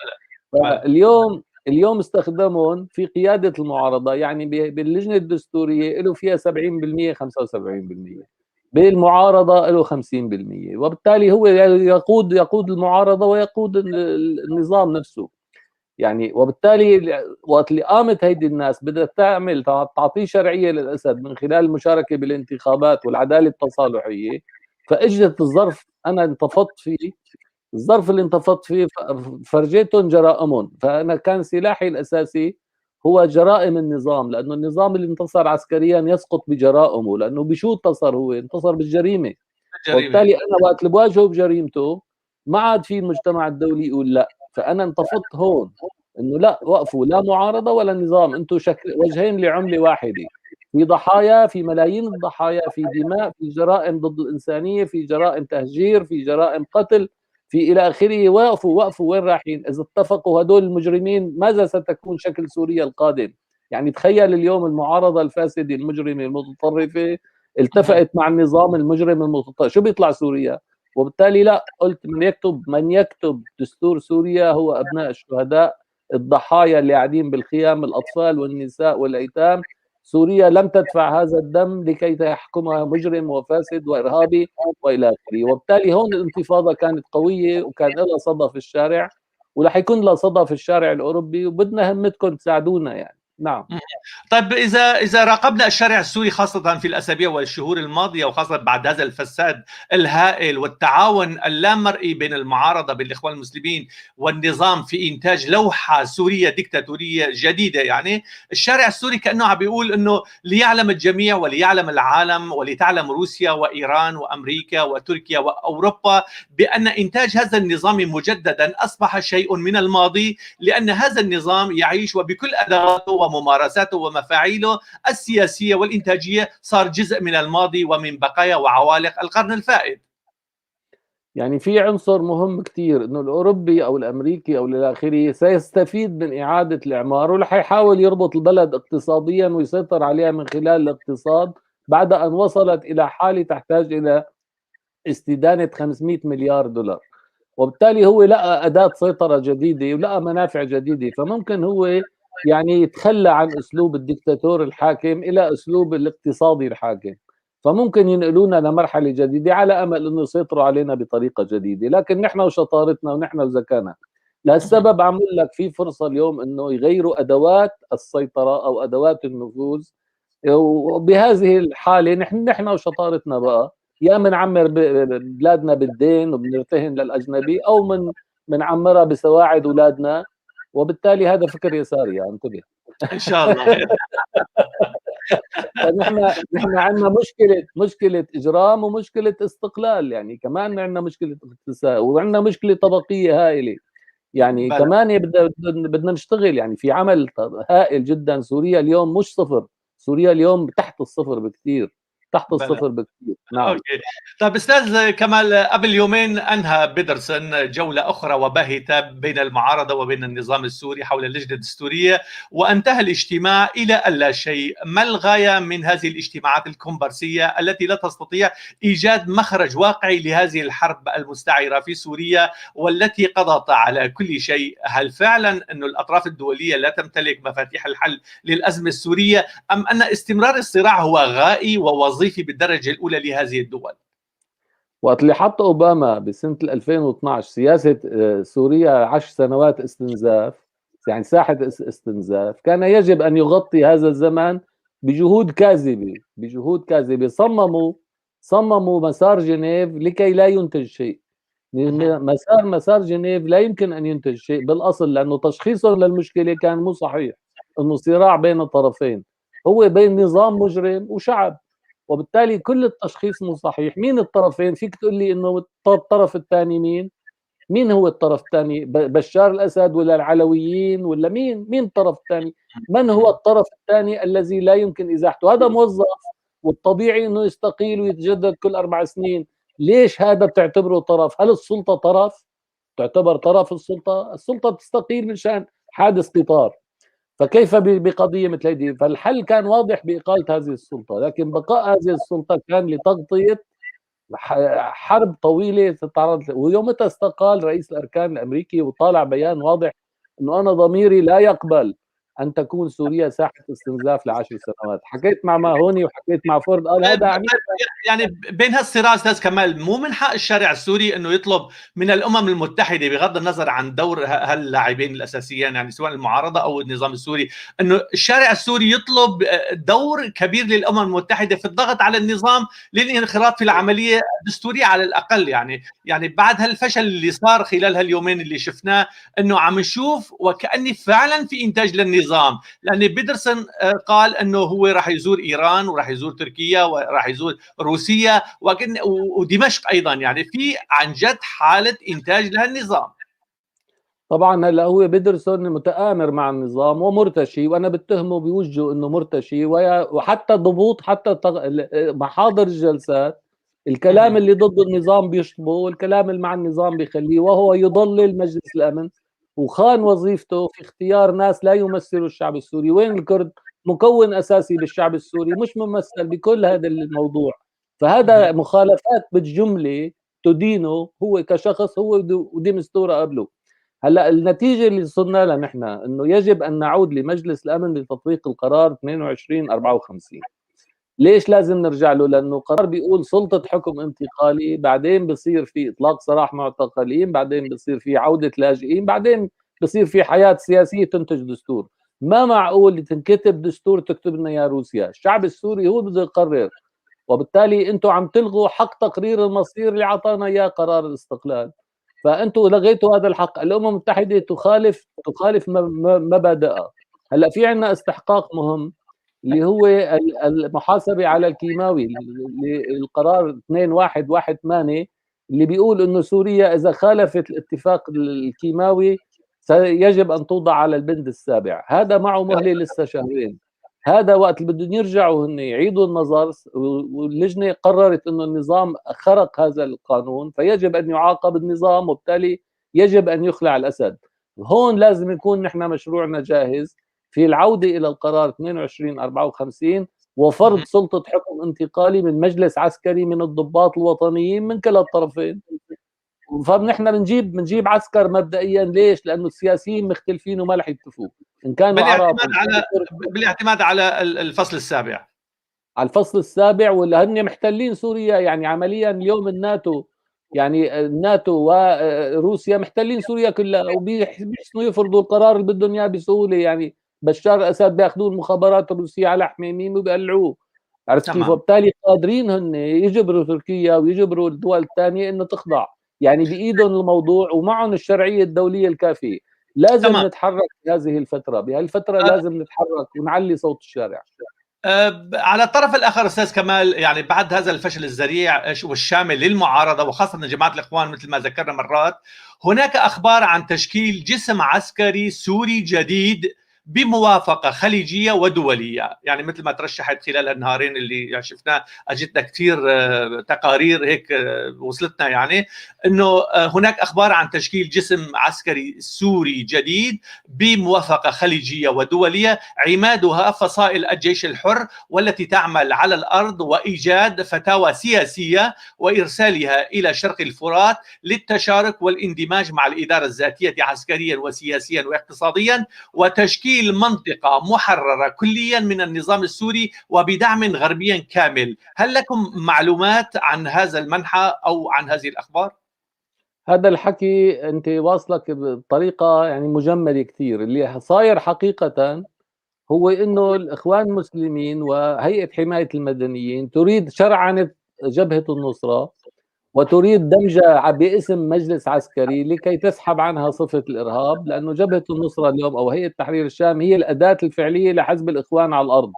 فاليوم استخدمهم في قيادة المعارضة، يعني باللجنة الدستورية له فيها 70% 75%، بالمعارضة له 50%، وبالتالي هو يقود المعارضة ويقود النظام نفسه. يعني وبالتالي وقت اللي قامت هيدي الناس بدها تعمل تعطيه شرعية للأسد من خلال المشاركة بالانتخابات والعدالة التصالحية، فاجت الظرف أنا انتفضت فيه، الظرف اللي انتفضت فيه فرجيتهم جرائمهم. فأنا كان سلاحي الأساسي هو جرائم النظام، لأنه النظام اللي انتصر عسكريا يسقط بجرائمه، لأنه بشو انتصر؟ هو انتصر بالجريمة. وبالتالي انا وقت اللي بواجهه بجريمته ما عاد في المجتمع الدولي يقول لا. فانا انتفضت هون انه لا، وقفوا، لا معارضة ولا نظام، انتم شكل وجهين لعمله واحدة، في ضحايا، في ملايين الضحايا، في دماء، في جرائم ضد الانسانية، في جرائم تهجير، في جرائم قتل، في الى اخره. وقفوا وقفوا، وين رايحين؟ اذا اتفقوا هدول المجرمين ماذا ستكون شكل سوريا القادم؟ يعني تخيل اليوم المعارضة الفاسدة المجرمة المتطرفة التفقت مع النظام المجرم المتطرف، شو بيطلع سوريا؟ وبالتالي لا، قلت من يكتب دستور سوريا هو ابناء الشهداء، الضحايا اللي قاعدين بالخيام، الاطفال والنساء والايتام. سوريا لم تدفع هذا الدم لكي يحكمها مجرم وفاسد وارهابي والى اخره. وبالتالي هون الانتفاضة كانت قوية وكان لها صدى في الشارع، ورح يكون لها صدى في الشارع الاوروبي، وبدنا همتكم تساعدونا يعني. نعم.
طيب اذا راقبنا الشارع السوري خاصة في الاسابيع والشهور الماضية، وخاصة بعد هذا الفساد الهائل والتعاون اللامرئي بين المعارضة بالاخوان المسلمين والنظام في انتاج لوحة سورية ديكتاتوريه جديدة، يعني الشارع السوري كانه عم بيقول انه ليعلم الجميع وليعلم العالم ولتعلم روسيا وايران وامريكا وتركيا واوروبا بان انتاج هذا النظام مجددا اصبح شيء من الماضي، لان هذا النظام يعيش وبكل ادواته وممارساته ومفاعيله السياسية والإنتاجية صار جزء من الماضي ومن بقايا وعوالق القرن الفائت.
يعني في عنصر مهم كتير، انه الاوروبي او الامريكي او الى اخره سيستفيد من اعادة الاعمار، ورح يحاول يربط البلد اقتصاديا ويسيطر عليها من خلال الاقتصاد بعد ان وصلت الى حالة تحتاج الى استدانة 500 مليار دولار. وبالتالي هو لقى اداة سيطرة جديدة ولقى منافع جديدة، فممكن هو يعني يتخلى عن اسلوب الدكتاتور الحاكم الى اسلوب الاقتصادي الحاكم، فممكن ينقلونا لمرحلة جديدة على امل انه يسيطروا علينا بطريقة جديدة. لكن نحن وشطارتنا ونحن وذكائنا، لهالسبب عم اقول لك في فرصة اليوم انه يغيروا ادوات السيطرة او ادوات النفوذ، وبهذه الحالة نحن وشطارتنا بقى، يا منعمر بلادنا بالدين وبنرتهن للاجنبي، او منعمرها بسواعد اولادنا. وبالتالي هذا فكر يساري، يعني انتبه.
ان شاء الله.
فنحن عندنا مشكلة اجرام ومشكلة استقلال، يعني كمان عندنا مشكلة اقتصاد وعندنا مشكلة طبقية هائلة، يعني بلد. كمان بدنا نشتغل، يعني في عمل هائل جدا. سوريا اليوم مش صفر، سوريا اليوم تحت الصفر بكثير، تحت الصفر بكثير. نعم.
okay. طيب استاذ كمال، قبل يومين انهى بيدرسون جولة اخرى وباهته بين المعارضة وبين النظام السوري حول اللجنة الدستورية، وانتهى الاجتماع الى اللا شيء. ما الغاية من هذه الاجتماعات الكومبارسيه التي لا تستطيع ايجاد مخرج واقعي لهذه الحرب المستعره في سوريا والتي قضت على كل شيء؟ هل فعلا أن الاطراف الدولية لا تمتلك مفاتيح الحل للازمة السورية، ام ان استمرار الصراع هو غائي ووظيفي بالدرجة الأولى لهذه الدول؟
وقت اللي حط أوباما بسنة 2012 سياسة سوريا 10 سنوات استنزاف، يعني ساحة استنزاف، كان يجب أن يغطي هذا الزمن بجهود كاذبة، بجهود كاذبة. صمموا مسار جنيف لكي لا ينتج شيء. مسار جنيف لا يمكن أن ينتج شيء بالأصل، لأنه تشخيصهم للمشكلة كان مو صحيح، إنه صراع بين الطرفين، هو بين نظام مجرم وشعب، وبالتالي كل التشخيص مو صحيح. مين الطرفين؟ فيك تقول لي انه الطرف الثاني مين؟ مين هو الطرف الثاني؟ بشار الاسد ولا العلويين ولا مين؟ مين الطرف الثاني؟ من هو الطرف الثاني الذي لا يمكن ازاحته؟ هذا موظف والطبيعي انه يستقيل ويتجدد كل 4 سنين. ليش هذا بتعتبره طرف؟ هل السلطة طرف؟ تعتبر طرف السلطة؟ السلطة بتستقيل من شان حادث قطار، فكيف بقضية مثل هذه؟ فالحل كان واضح بإقالة هذه السلطة، لكن بقاء هذه السلطة كان لتغطية حرب طويلة تتعرض. ويومتها استقال رئيس الأركان الأمريكي وطالع بيان واضح أنه أنا ضميري لا يقبل أن تكون سوريا ساحة استنزاف ل10 سنوات. حكيت مع ماهوني وحكيت مع فورد، قال هذا عميل.
يعني بين هالصراع استاذ كمال، مو من حق الشارع السوري انه يطلب من الامم المتحدة، بغض النظر عن دور هاللاعبين الاساسيين، يعني سواء المعارضة او النظام السوري، انه الشارع السوري يطلب دور كبير للامم المتحدة في الضغط على النظام للانخراط في العملية الدستورية على الاقل. يعني بعد هالفشل اللي صار خلال هاليومين اللي شفناه، انه عم نشوف وكأني فعلا في انتاج للنظام للنظام، لأن بيدرسون قال أنه هو راح يزور إيران وراح يزور تركيا وراح يزور روسيا ودمشق أيضا، يعني في عن جد حالة إنتاج لهالنظام.
طبعا هلا هو بيدرسون متآمر مع النظام ومرتشي، وانا بتهمه بوجهه انه مرتشي، وحتى ضبوط حتى محاضر الجلسات الكلام اللي ضد النظام بيشطبه والكلام اللي مع النظام بيخليه، وهو يضلل مجلس الامن وخان وظيفته في اختيار ناس لا يمثلوا الشعب السوري. وين الكرد؟ مكون اساسي بالشعب السوري مش ممثل بكل هذا الموضوع. فهذا مخالفات بالجملة تدينه هو كشخص، هو وديمستورا قبله. هلا النتيجة اللي وصلنا لها نحن انه يجب ان نعود لمجلس الامن لتطبيق القرار 2254. ليش لازم نرجع له؟ لانه قرار بيقول سلطة حكم انتقالي، بعدين بصير في اطلاق سراح معتقلين، بعدين بصير في عوده لاجئين، بعدين بصير في حياة سياسية تنتج دستور. ما معقول تنكتب دستور تكتب لنا يا روسيا، الشعب السوري هو بده يقرر، وبالتالي انتم عم تلغوا حق تقرير المصير اللي اعطانا اياه قرار الاستقلال، فانتم لغيتوا هذا الحق. الامم المتحدة تخالف مبادئها. هلا في عندنا استحقاق مهم اللي هو المحاسبة على الكيماوي، القرار 2118 اللي بيقول انه سوريا اذا خالفت الاتفاق الكيماوي يجب ان توضع على البند السابع. هذا معه مهله لسه شهرين، هذا وقت اللي بدهم يرجعوا هن يعيدوا النظر، واللجنة قررت انه النظام خرق هذا القانون فيجب ان يعاقب النظام، وبالتالي يجب ان يخلع الاسد. هون لازم يكون نحن مشروعنا جاهز في العودة الى القرار 2254 وفرض سلطة حكم انتقالي من مجلس عسكري من الضباط الوطنيين من كلا الطرفين. فنحن بنجيب عسكر مبدئيا. ليش؟ لانه السياسيين مختلفين وما رح يتفقوا ان كانوا عرب.
بالاعتماد على الفصل السابع،
على الفصل السابع، واللي هن محتلين سوريا. يعني عمليا اليوم الناتو، يعني الناتو وروسيا محتلين سوريا كلها، وبيحسنوا يفرضوا القرار اللي بدهم اياه بسهولة. يعني بشار الاسد بياخذوه المخابرات الروسية على حميميم وبيقلعوه، عرفت كيف؟ وبالتالي قادرين هن يجبروا تركيا ويجبروا الدول الثانية انه تخضع، يعني بايدهم الموضوع ومعهم الشرعية الدولية الكافيه. لازم نتحرك في هذه الفترة، بهالفترة لازم نتحرك ونعلي صوت الشارع.
على الطرف الاخر استاذ كمال، يعني بعد هذا الفشل الذريع والشامل للمعارضه وخاصة جماعة الاخوان مثل ما ذكرنا مرات، هناك اخبار عن تشكيل جسم عسكري سوري جديد بموافقة خليجية ودوليه، يعني مثل ما ترشحت خلال النهارين اللي شفناه، اجتنا كثير تقارير هيك وصلتنا، يعني انه هناك اخبار عن تشكيل جسم عسكري سوري جديد بموافقة خليجية ودوليه عمادها فصائل الجيش الحر والتي تعمل على الارض وايجاد فتاوى سياسية وارسالها الى شرق الفرات للتشارك والاندماج مع الادارة الذاتية عسكريا وسياسيا واقتصاديا، وتشكيل منطقة محررة كليا من النظام السوري وبدعم غربي كامل. هل لكم معلومات عن هذا المنحى أو عن هذه الأخبار؟
هذا الحكي أنت واصلك بطريقة يعني مجملة كثير. اللي صاير حقيقة هو إنه الإخوان المسلمين وهيئة حماية المدنيين تريد شرعنة جبهة النصرة وتريد دمجها باسم مجلس عسكري لكي تسحب عنها صفة الإرهاب، لأنه جبهة النصرة اليوم أو هيئة تحرير الشام هي الأداة الفعلية لحزب الإخوان على الأرض،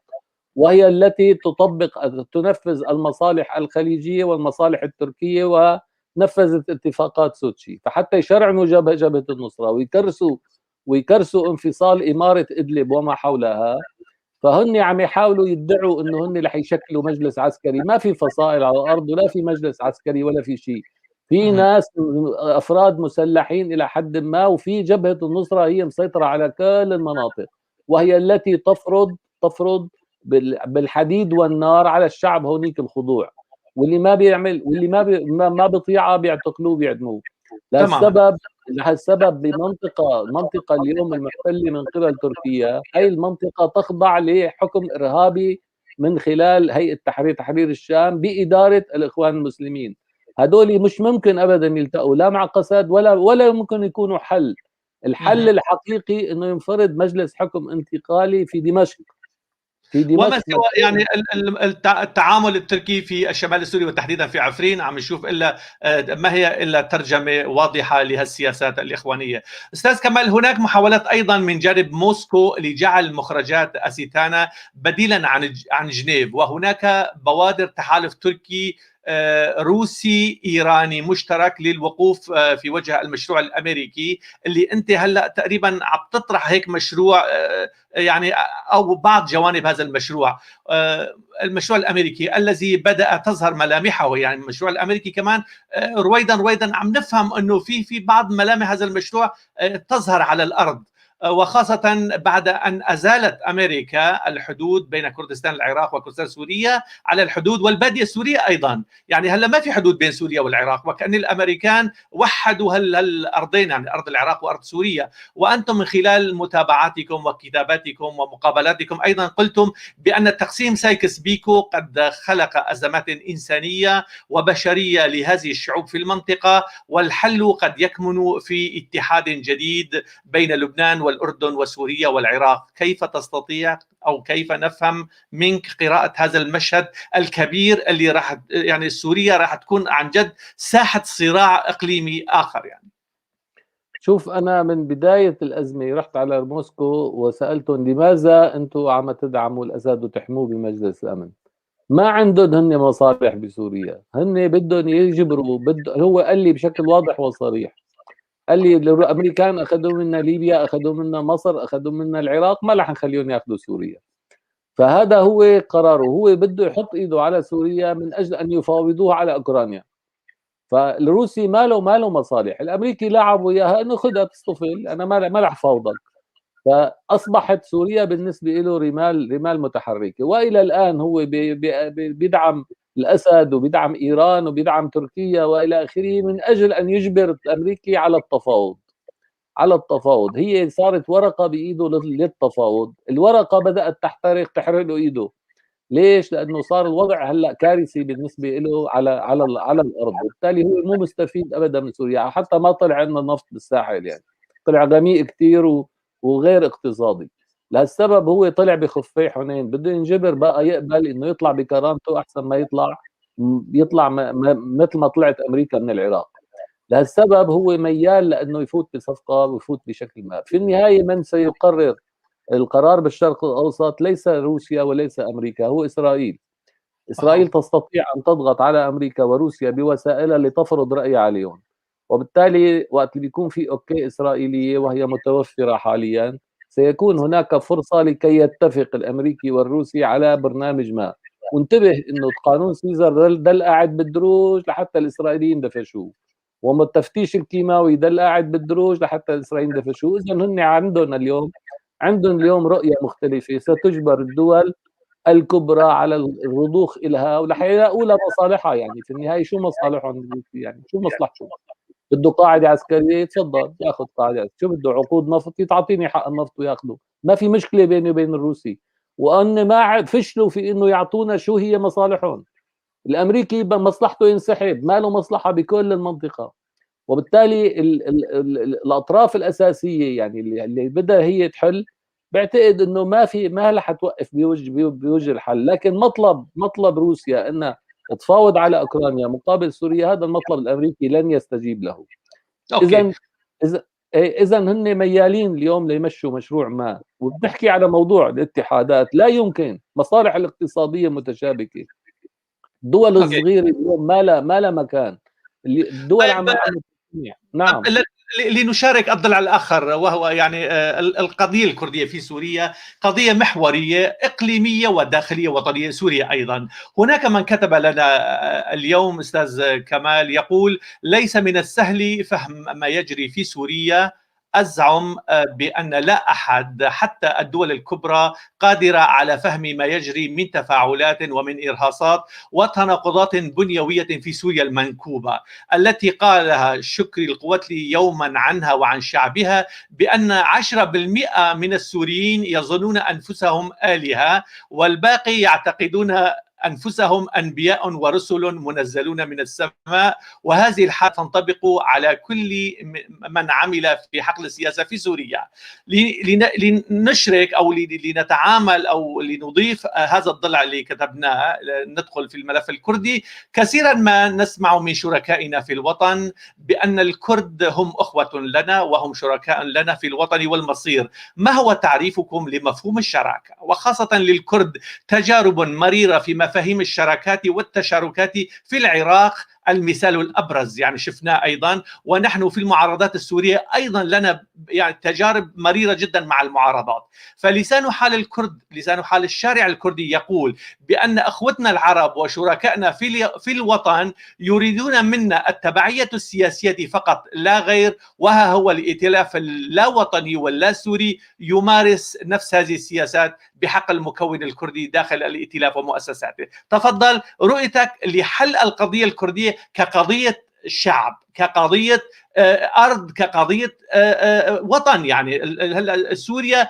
وهي التي تطبق تنفذ المصالح الخليجية والمصالح التركية ونفذت اتفاقات سوتشي. فحتى يشرعنوا جبهة النصرة ويكرسوا انفصال إمارة إدلب وما حولها، فهن عم يحاولوا يدعوا انه هن رح يشكلوا مجلس عسكري. ما في فصائل على الارض ولا في مجلس عسكري ولا في شيء، في ناس افراد مسلحين الى حد ما، وفي جبهة النصرة هي مسيطرة على كل المناطق، وهي التي تفرض بالحديد والنار على الشعب هونيك الخضوع، واللي ما بيعمل واللي ما بيطيعها بيعتقلوه بيعدموه. لهالسبب بمنطقة المنطقة اليوم المحتلة من قبل تركيا، هي المنطقة تخضع لحكم إرهابي من خلال هيئة تحرير الشام بإدارة الإخوان المسلمين. هدول مش ممكن أبدا يلتقوا لا مع قسد ولا ممكن يكونوا حل. الحل الحقيقي إنه ينفرض مجلس حكم انتقالي في دمشق. في
وما
دمشق
سوى يعني التعامل التركي في الشمال السوري وتحديدا في عفرين، عم نشوف الا ما هي الا ترجمه واضحة لهالسياسات الاخوانيه. استاذ كمال، هناك محاولات ايضا من جانب موسكو لجعل مخرجات أستانا بديلا عن جنيف، وهناك بوادر تحالف تركي روسي ايراني مشترك للوقوف في وجه المشروع الامريكي اللي انت هلا تقريبا عم تطرح هيك مشروع، يعني او بعض جوانب هذا المشروع، المشروع الامريكي الذي بدا تظهر ملامحه. يعني المشروع الامريكي كمان رويدا رويدا عم نفهم انه في بعض ملامح هذا المشروع تظهر على الارض، وخاصة بعد أن أزالت أمريكا الحدود بين كردستان العراق وكردستان سوريا على الحدود والبادية السورية أيضا. يعني هلا ما في حدود بين سوريا والعراق، وكأن الأمريكان وحدوا هالأرضين، يعني أرض العراق وأرض سوريا. وأنتم من خلال متابعاتكم وكتاباتكم ومقابلاتكم أيضا قلتم بأن تقسيم سايكس بيكو قد خلق أزمات إنسانية وبشرية لهذه الشعوب في المنطقة، والحل قد يكمن في اتحاد جديد بين لبنان والأردن وسوريا والعراق. كيف تستطيع أو كيف نفهم منك قراءة هذا المشهد الكبير اللي راح، يعني سوريا راح تكون عن جد ساحة صراع إقليمي آخر؟ يعني
شوف، أنا من بداية الأزمة رحت على موسكو وسألتهم لماذا أنتم عم تدعموا الأسد وتحموه بمجلس الأمن؟ ما عندهم هن مصالح بسوريا، هن بدهم يجبروا، هو قال لي بشكل واضح وصريح، قال لي الامريكان اخذوا منا ليبيا، اخذوا منا مصر، اخذوا منا العراق، ما رح نخليهم ياخذوا سوريا. فهذا هو قراره، هو بده يحط ايده على سوريا من اجل ان يفاوضوه على اوكرانيا. فالروسي ما له مصالح، الامريكي لعبوا اياها انه خذها تصطفل، انا ما رح فاوضك. فاصبحت سوريا بالنسبة له رمال متحركة، والى الان هو بيدعم الاسد وبيدعم ايران وبيدعم تركيا والى اخره من اجل ان يجبر الامريكي على التفاوض. على التفاوض، هي صارت ورقة بايده للتفاوض، الورقة بدات تحترق، تحرق له ايده. ليش؟ لانه صار الوضع هلا كارثي بالنسبة له على على على الارض، وبالتالي هو مو مستفيد ابدا من سوريا، حتى ما طلع عندنا نفط بالساحل، يعني طلع غميق كثير وغير اقتصادي. لهالسبب هو طلع بخفي حنين، بده ينجبر بقى يقبل انه يطلع بكرامته احسن ما يطلع مثل ما طلعت امريكا من العراق. لهالسبب هو ميال لانه يفوت بصفقة ويفوت بشكل ما. في النهاية من سيقرر القرار بالشرق الاوسط ليس روسيا وليس امريكا، هو اسرائيل. اسرائيل تستطيع ان تضغط على امريكا وروسيا بوسائلها لتفرض رايها عليهم، وبالتالي وقت اللي بيكون في okay اسرائيلية وهي متوفرة حاليا، سيكون هناك فرصة لكي يتفق الأمريكي والروسي على برنامج ما. وانتبه أنه قانون سيزر دل قاعد بالدروج لحتى الإسرائيليين دفشوه، والتفتيش الكيماوي دل قاعد بالدروج لحتى الإسرائيليين دفشوه. إذن هن عندهم اليوم رؤية مختلفة ستجبر الدول الكبرى على الرضوخ إلها ورح يلاقوا لها مصالحها. يعني في النهاية شو مصالحهم؟ يعني شو مصلحتهم؟ بده قاعدة عسكرية، تفضل ياخذ قاعدة عسكرية. شو بده؟ عقود نفط، تعطيني حق النفط وياخذه، ما في مشكلة بيني وبين الروسي. وأن ما فشلوا في انه يعطونا شو هي مصالحهم. الامريكي مصلحته ينسحب، ما له مصلحة بكل المنطقة، وبالتالي ال ال ال الاطراف الاساسية يعني اللي بدها هي تحل، بعتقد انه ما رح توقف بوجه الحل. لكن مطلب روسيا انها تفاوض على اوكرانيا مقابل سوريا، هذا المطلب الامريكي لن يستجيب له. اذا هن ميالين اليوم ليمشوا مشروع ما. وبنحكي على موضوع الاتحادات، لا يمكن، مصالح الاقتصادية متشابكه، الدول الصغيرة اليوم ما لها مكان، الدول عم نعم.
لنشارك الضلع الآخر، وهو يعني القضية الكردية في سوريا، قضية محورية إقليمية وداخلية وطنية سوريا أيضا. هناك من كتب لنا اليوم أستاذ كمال يقول: ليس من السهل فهم ما يجري في سوريا، أزعم بأن لا أحد حتى الدول الكبرى قادرة على فهم ما يجري من تفاعلات ومن إرهاصات وتناقضات بنيوية في سوريا المنكوبة، التي قالها شكري القوتلي يوما عنها وعن شعبها بأن 10% من السوريين يظنون أنفسهم آلهة والباقي يعتقدون أنفسهم أنبياء ورسل منزلون من السماء، وهذه الحالة تنطبق على كل من عمل في حقل السياسة في سوريا. لنشرك أو لنتعامل أو لنضيف هذا الضلع اللي كتبناه، ندخل في الملف الكردي. كثيرا ما نسمع من شركائنا في الوطن بأن الكرد هم أخوة لنا وهم شركاء لنا في الوطن والمصير. ما هو تعريفكم لمفهوم الشراكة؟ وخاصة للكرد تجارب مريرة في مفاهيم الشراكات والتشاركات في العراق، المثال الأبرز يعني شفناه أيضا، ونحن في المعارضات السورية أيضا لنا يعني تجارب مريرة جدا مع المعارضات. فلسان حال الكرد، لسان حال الشارع الكردي يقول بأن أخوتنا العرب وشركائنا في الوطن يريدون منا التبعية السياسية فقط لا غير، وها هو الائتلاف اللاوطني واللا سوري يمارس نفس هذه السياسات بحق المكون الكردي داخل الائتلاف ومؤسساته. تفضل، رؤيتك لحل القضية الكردية كقضية شعب، كقضية أرض، كقضية وطن. يعني هلا سوريا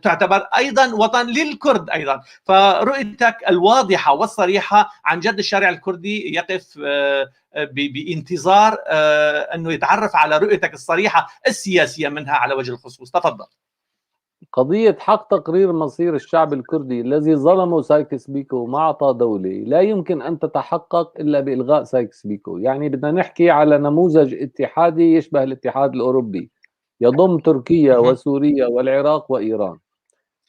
تعتبر أيضا وطن للكرد أيضا. فرؤيتك الواضحة والصريحة عن جد، الشارع الكردي يقف بانتظار أنه يتعرف على رؤيتك الصريحة السياسية منها على وجه الخصوص. تفضل.
قضية حق تقرير مصير الشعب الكردي الذي ظلمه سايكس بيكو وما أعطاه دولة لا يمكن أن تتحقق إلا بإلغاء سايكس بيكو. يعني بدنا نحكي على نموذج اتحادي يشبه الاتحاد الأوروبي يضم تركيا وسوريا والعراق وإيران.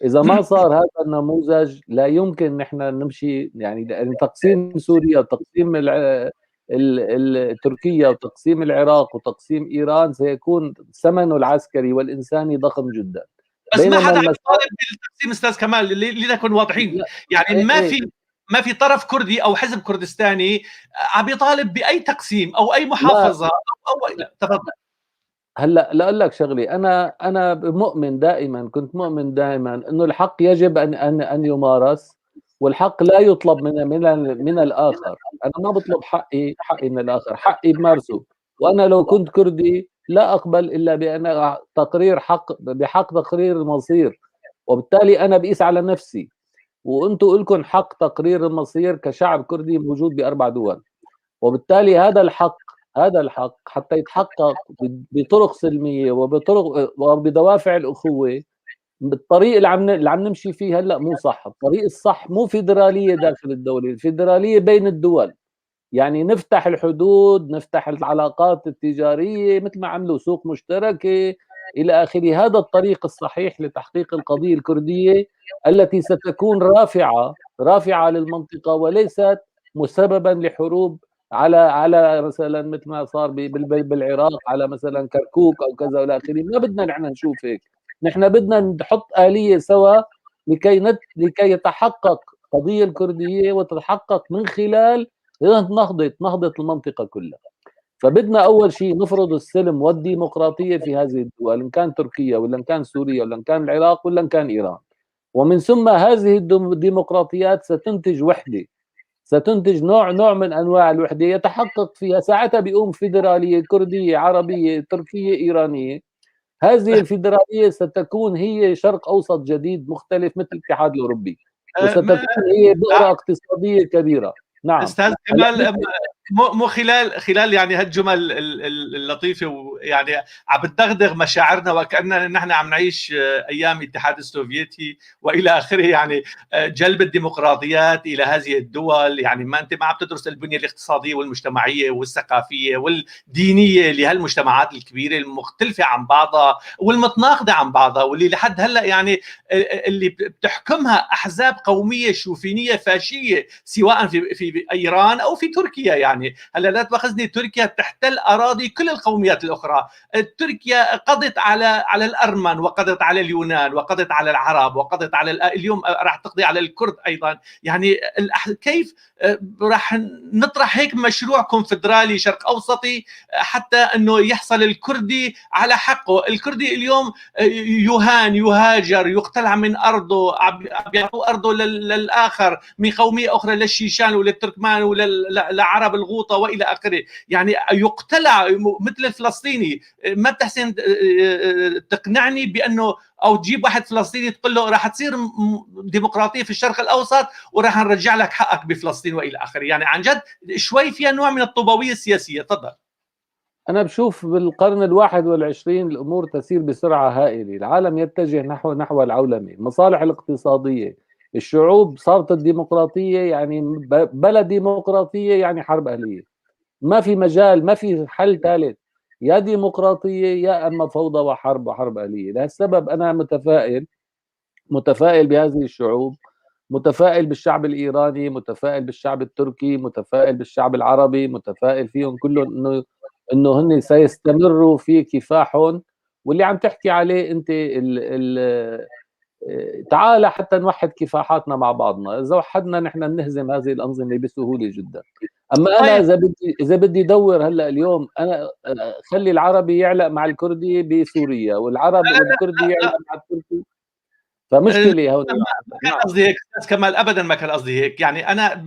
إذا ما صار هذا النموذج لا يمكن نحن نمشي، يعني لأن تقسيم سوريا وتقسيم تركيا وتقسيم العراق وتقسيم إيران سيكون ثمنه العسكري والإنساني ضخم جدا.
بس ما حدا عم يطالب بالتقسيم استاذ كمال، لنكن واضحين، يعني ما في طرف كردي او حزب كردستاني عم يطالب باي تقسيم او اي محافظة او لا. تفضل.
هلا لاقول لك شغله، انا مؤمن دائما، كنت مؤمن دائما انه الحق يجب ان ان ان يمارس، والحق لا يطلب من الاخر. انا ما بطلب حقي من الاخر، حقي بمارسه. وانا لو كنت كردي لا أقبل إلا بأن تقرير حق بحق تقرير المصير، وبالتالي أنا بقيس على نفسي، وأنتم لكم حق تقرير المصير كشعب كردي موجود ب4 دول، وبالتالي هذا الحق حتى يتحقق بطرق سلمية وبطرق وبدوافع الأخوة. بالطريق اللي عم نمشي فيه هلا مو صح. الطريق الصح مو فيدرالية داخل الدولة، الفيدرالية بين الدول، يعني نفتح الحدود، نفتح العلاقات التجارية مثل ما عملوا سوق مشتركة إلى آخره. هذا الطريق الصحيح لتحقيق القضية الكردية التي ستكون رافعة للمنطقة وليست مسببا لحروب على مثلا مثل ما صار بالعراق على مثلا كركوك أو كذا إلى آخره. ما بدنا نحن نشوف هيك، نحن بدنا نحط آلية سوا لكي يتحقق القضية الكردية وتتحقق من خلال نهضة المنطقة كلها. فبدنا أول شيء نفرض السلم والديمقراطية في هذه الدول، إن كان تركيا ولا إن كان سوريا ولا إن كان العراق ولا إن كان إيران، ومن ثم هذه الديمقراطيات ستنتج وحدة، ستنتج نوع من أنواع الوحدة يتحقق فيها. ساعتها بيقوم فيدرالية كردية عربية تركية إيرانية. هذه الفيدرالية ستكون هي شرق أوسط جديد مختلف مثل الاتحاد الأوروبي، وستكون هي بؤرة اقتصادية كبيرة. نعم
استاذ كمال، مو خلال يعني هالجمل اللطيفة، ويعني عم بتدغدغ مشاعرنا وكاننا نحن عم نعيش ايام الاتحاد السوفيتي والى اخره. يعني جلب الديمقراطيات الى هذه الدول، يعني ما انت ما عم تدرس البنية الاقتصادية والمجتمعيه والثقافية والدينية لهالمجتمعات الكبيرة المختلفة عن بعضها والمتناقضه عن بعضها، واللي لحد هلا يعني اللي بتحكمها احزاب قومية شوفينيه فاشيه سواء في ايران او في تركيا. يعني هلا لا تواخذني، تركيا تحتل اراضي كل القوميات الاخرى. تركيا قضت على الارمن، وقضت على اليونان، وقضت على العرب، وقضت على اليوم راح تقضي على الكرد ايضا. يعني كيف راح نطرح هيك مشروع كونفدرالي شرق اوسطي حتى انه يحصل الكردي على حقه؟ الكردي اليوم يهان، يهاجر، يقتلع من ارضه، بيعطوا ارضه للاخر من قومية اخرى، للشيشان وللتركمان وللعرب والغوطه والى اخره. يعني يقتلع مثل الفلسطيني، ما بتحسن تقنعني بانه او تجيب واحد فلسطيني تقول له راح تصير ديمقراطية في الشرق الاوسط وراح نرجع لك حقك بفلسطين والى اخره. يعني عن جد شوي فيها نوع من الطوباويه السياسية. تفضل.
أنا بشوف بالقرن 21 الأمور تسير بسرعة هائلة، العالم يتجه نحو العولمة، المصالح الاقتصادية، الشعوب صارت الديمقراطية، يعني بلا ديمقراطية يعني حرب أهلية، ما في مجال، ما في حل ثالث، يا ديمقراطية يا أما فوضى وحرب وحرب أهلية. لهالسبب أنا متفائل، متفائل بهذه الشعوب، متفائل بالشعب الإيراني، متفائل بالشعب التركي، متفائل بالشعب العربي، متفائل فيهم كلهم انه هن سيستمروا في كفاحهم. واللي عم تحكي عليه انت ال تعال حتى نوحد كفاحاتنا مع بعضنا، اذا وحدنا نحن بنهزم هذه الانظمة بسهولة جدا. اما انا اذا بدي ادور هلا اليوم انا خلي العربي يعلق مع الكردي بسوريا والعربي والكردي يعلق مع التركي، فمشكله هون.
ما كان قصدي هيك استاذ كمال، ابدا ما كان قصدي هيك. يعني انا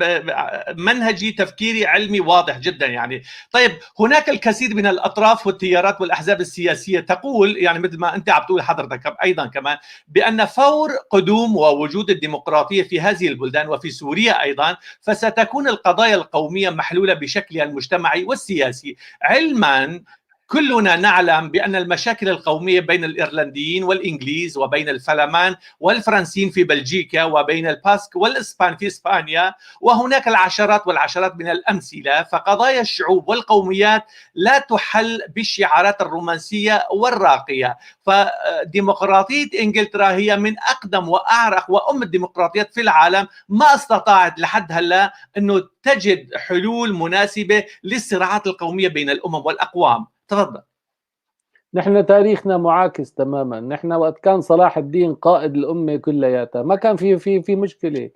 منهجي تفكيري علمي واضح جدا يعني. طيب هناك الكثير من الاطراف والتيارات والاحزاب السياسية تقول، يعني مثل ما انت عم تقول حضرتك ايضا كمان، بان فور قدوم ووجود الديمقراطية في هذه البلدان وفي سوريا ايضا فستكون القضايا القومية محلولة بشكلها المجتمعي والسياسي، علما كلنا نعلم بأن المشاكل القومية بين الإيرلنديين والإنجليز وبين الفلمان والفرنسيين في بلجيكا وبين الباسك والإسبان في إسبانيا، وهناك العشرات والعشرات من الأمثلة. فقضايا الشعوب والقوميات لا تحل بالشعارات الرومانسية والراقية. فديمقراطية إنجلترا هي من أقدم وأعرق وأم الديمقراطيات في العالم، ما استطاعت لحد هلا أنه تجد حلول مناسبة للصراعات القومية بين الأمم والأقوام. تفضل.
نحن تاريخنا معاكس تماما. نحن وقت كان صلاح الدين قائد الأمة كلياتها ما كان في مشكلة.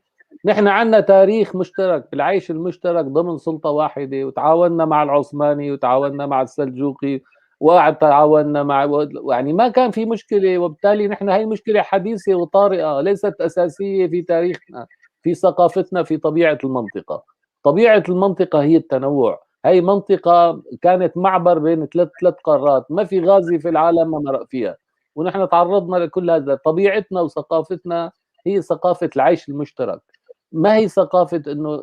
نحن عندنا تاريخ مشترك بالعيش المشترك ضمن سلطة واحدة، وتعاوننا مع العثماني وتعاوننا مع السلجوقي وتعاوننا مع، يعني ما كان في مشكلة. وبالتالي نحن هاي مشكلة حديثة وطارئة، ليست أساسية في تاريخنا، في ثقافتنا، في طبيعة المنطقة. طبيعة المنطقة هي التنوع. هي منطقة كانت معبر بين ثلاث قارات، ما في غازي في العالم ما مرق فيها، ونحن تعرضنا لكل هذا. طبيعتنا وثقافتنا هي ثقافة العيش المشترك، ما هي ثقافة انه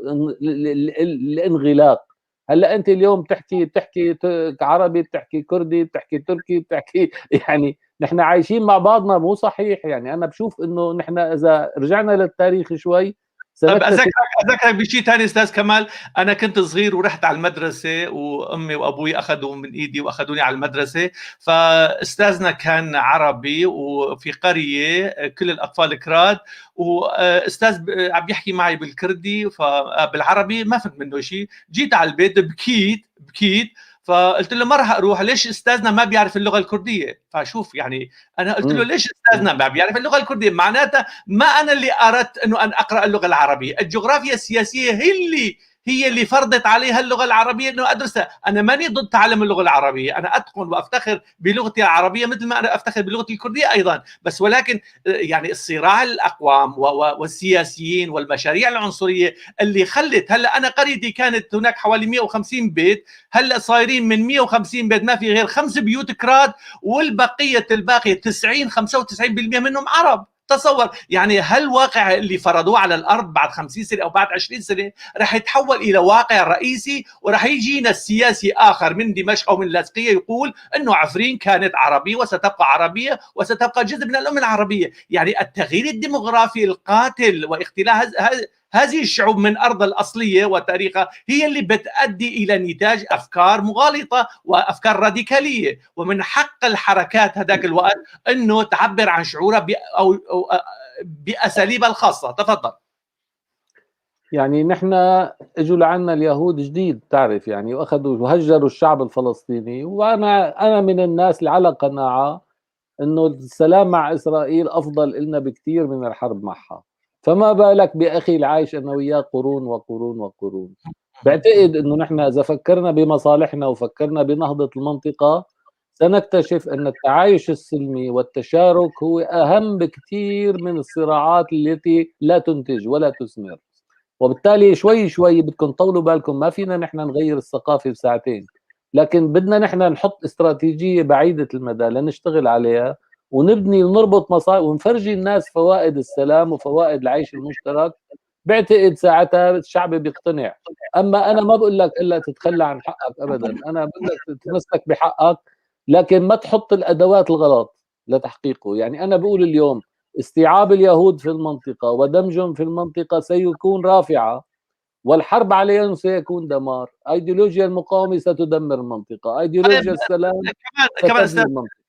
الانغلاق. هلا انت اليوم بتحكي عربي، بتحكي كردي، بتحكي تركي، بتحكي، يعني نحن عايشين مع بعضنا، مو صحيح؟ يعني انا بشوف انه نحن اذا رجعنا للتاريخ شوي.
طيب أذكرك بشيء ثاني أستاذ كمال. أنا كنت صغير ورحت على المدرسة، وأمي وأبوي أخذوا من إيدي وأخذوني على المدرسة. فأستاذنا كان عربي وفي قرية كل الأطفال كراد، وأستاذ عم بيحكي معي بالكردي فبالعربي ما فهمت منه شيء. جيت على البيت بكيت، فقلت له ما راح اروح، ليش استاذنا ما بيعرف اللغة الكردية؟ فشوف يعني انا قلت له ليش استاذنا ما بيعرف اللغة الكردية؟ معناتها ما انا اللي اردت انه ان اقرا اللغة العربية، الجغرافيا السياسية هي اللي فرضت عليها اللغة العربية انه ادرسها. انا ماني ضد تعلم اللغة العربية، انا اتقن وافتخر بلغتي العربية مثل ما انا افتخر بلغتي الكردية ايضا، بس ولكن يعني الصراع الاقوام والسياسيين والمشاريع العنصرية اللي خلت هلا انا قريتي كانت هناك حوالي 150 بيت، هلا صايرين من 150 بيت ما في غير 5 بيوت كراد، والبقية الباقية 90 95% منهم عرب. تصور يعني هالواقع اللي فرضوه على الارض بعد 50 سنة او بعد 20 سنة رح يتحول الى واقع رئيسي، ورح يجينا السياسي اخر من دمشق او من اللاذقيه يقول انه عفرين كانت عربية وستبقى عربية وستبقى جزء من الامة العربية. يعني التغيير الديموغرافي القاتل واختلاء هذه الشعوب من أرض الأصلية وتاريخها هي اللي بتؤدي إلى نتاج أفكار مغالطة وأفكار راديكالية. ومن حق الحركات هذاك الوقت أنه تعبر عن شعورها أو بأساليبها الخاصة. تفضل.
يعني نحن اجوا لعنا اليهود جديد، تعرف يعني، واخذوا وهجروا الشعب الفلسطيني. وانا من الناس اللي على قناعة انه السلام مع اسرائيل افضل لنا بكثير من الحرب معها، فما بالك باخي العايش انا وياه قرون وقرون وقرون. بعتقد انه نحن اذا فكرنا بمصالحنا وفكرنا بنهضه المنطقة سنكتشف ان التعايش السلمي والتشارك هو اهم بكثير من الصراعات التي لا تنتج ولا تثمر. وبالتالي شوي شوي بدكم تطولوا بالكم، ما فينا نحن نغير الثقافة بساعتين، لكن بدنا نحن نحط استراتيجية بعيدة المدى لنشتغل عليها ونبني ونربط مصالح ونفرجي الناس فوائد السلام وفوائد العيش المشترك. بعتقد ساعتها الشعب بيقتنع. اما انا ما بقول لك الا تتخلى عن حقك ابدا، انا بقول لك تتمسك بحقك، لكن ما تحط الادوات الغلط لتحقيقه. يعني انا بقول اليوم استيعاب اليهود في المنطقة ودمجهم في المنطقة سيكون رافعه، والحرب عليهم سيكون دمار. ايديولوجيا المقاومة ستدمر المنطقة، ايديولوجيا السلام
كمان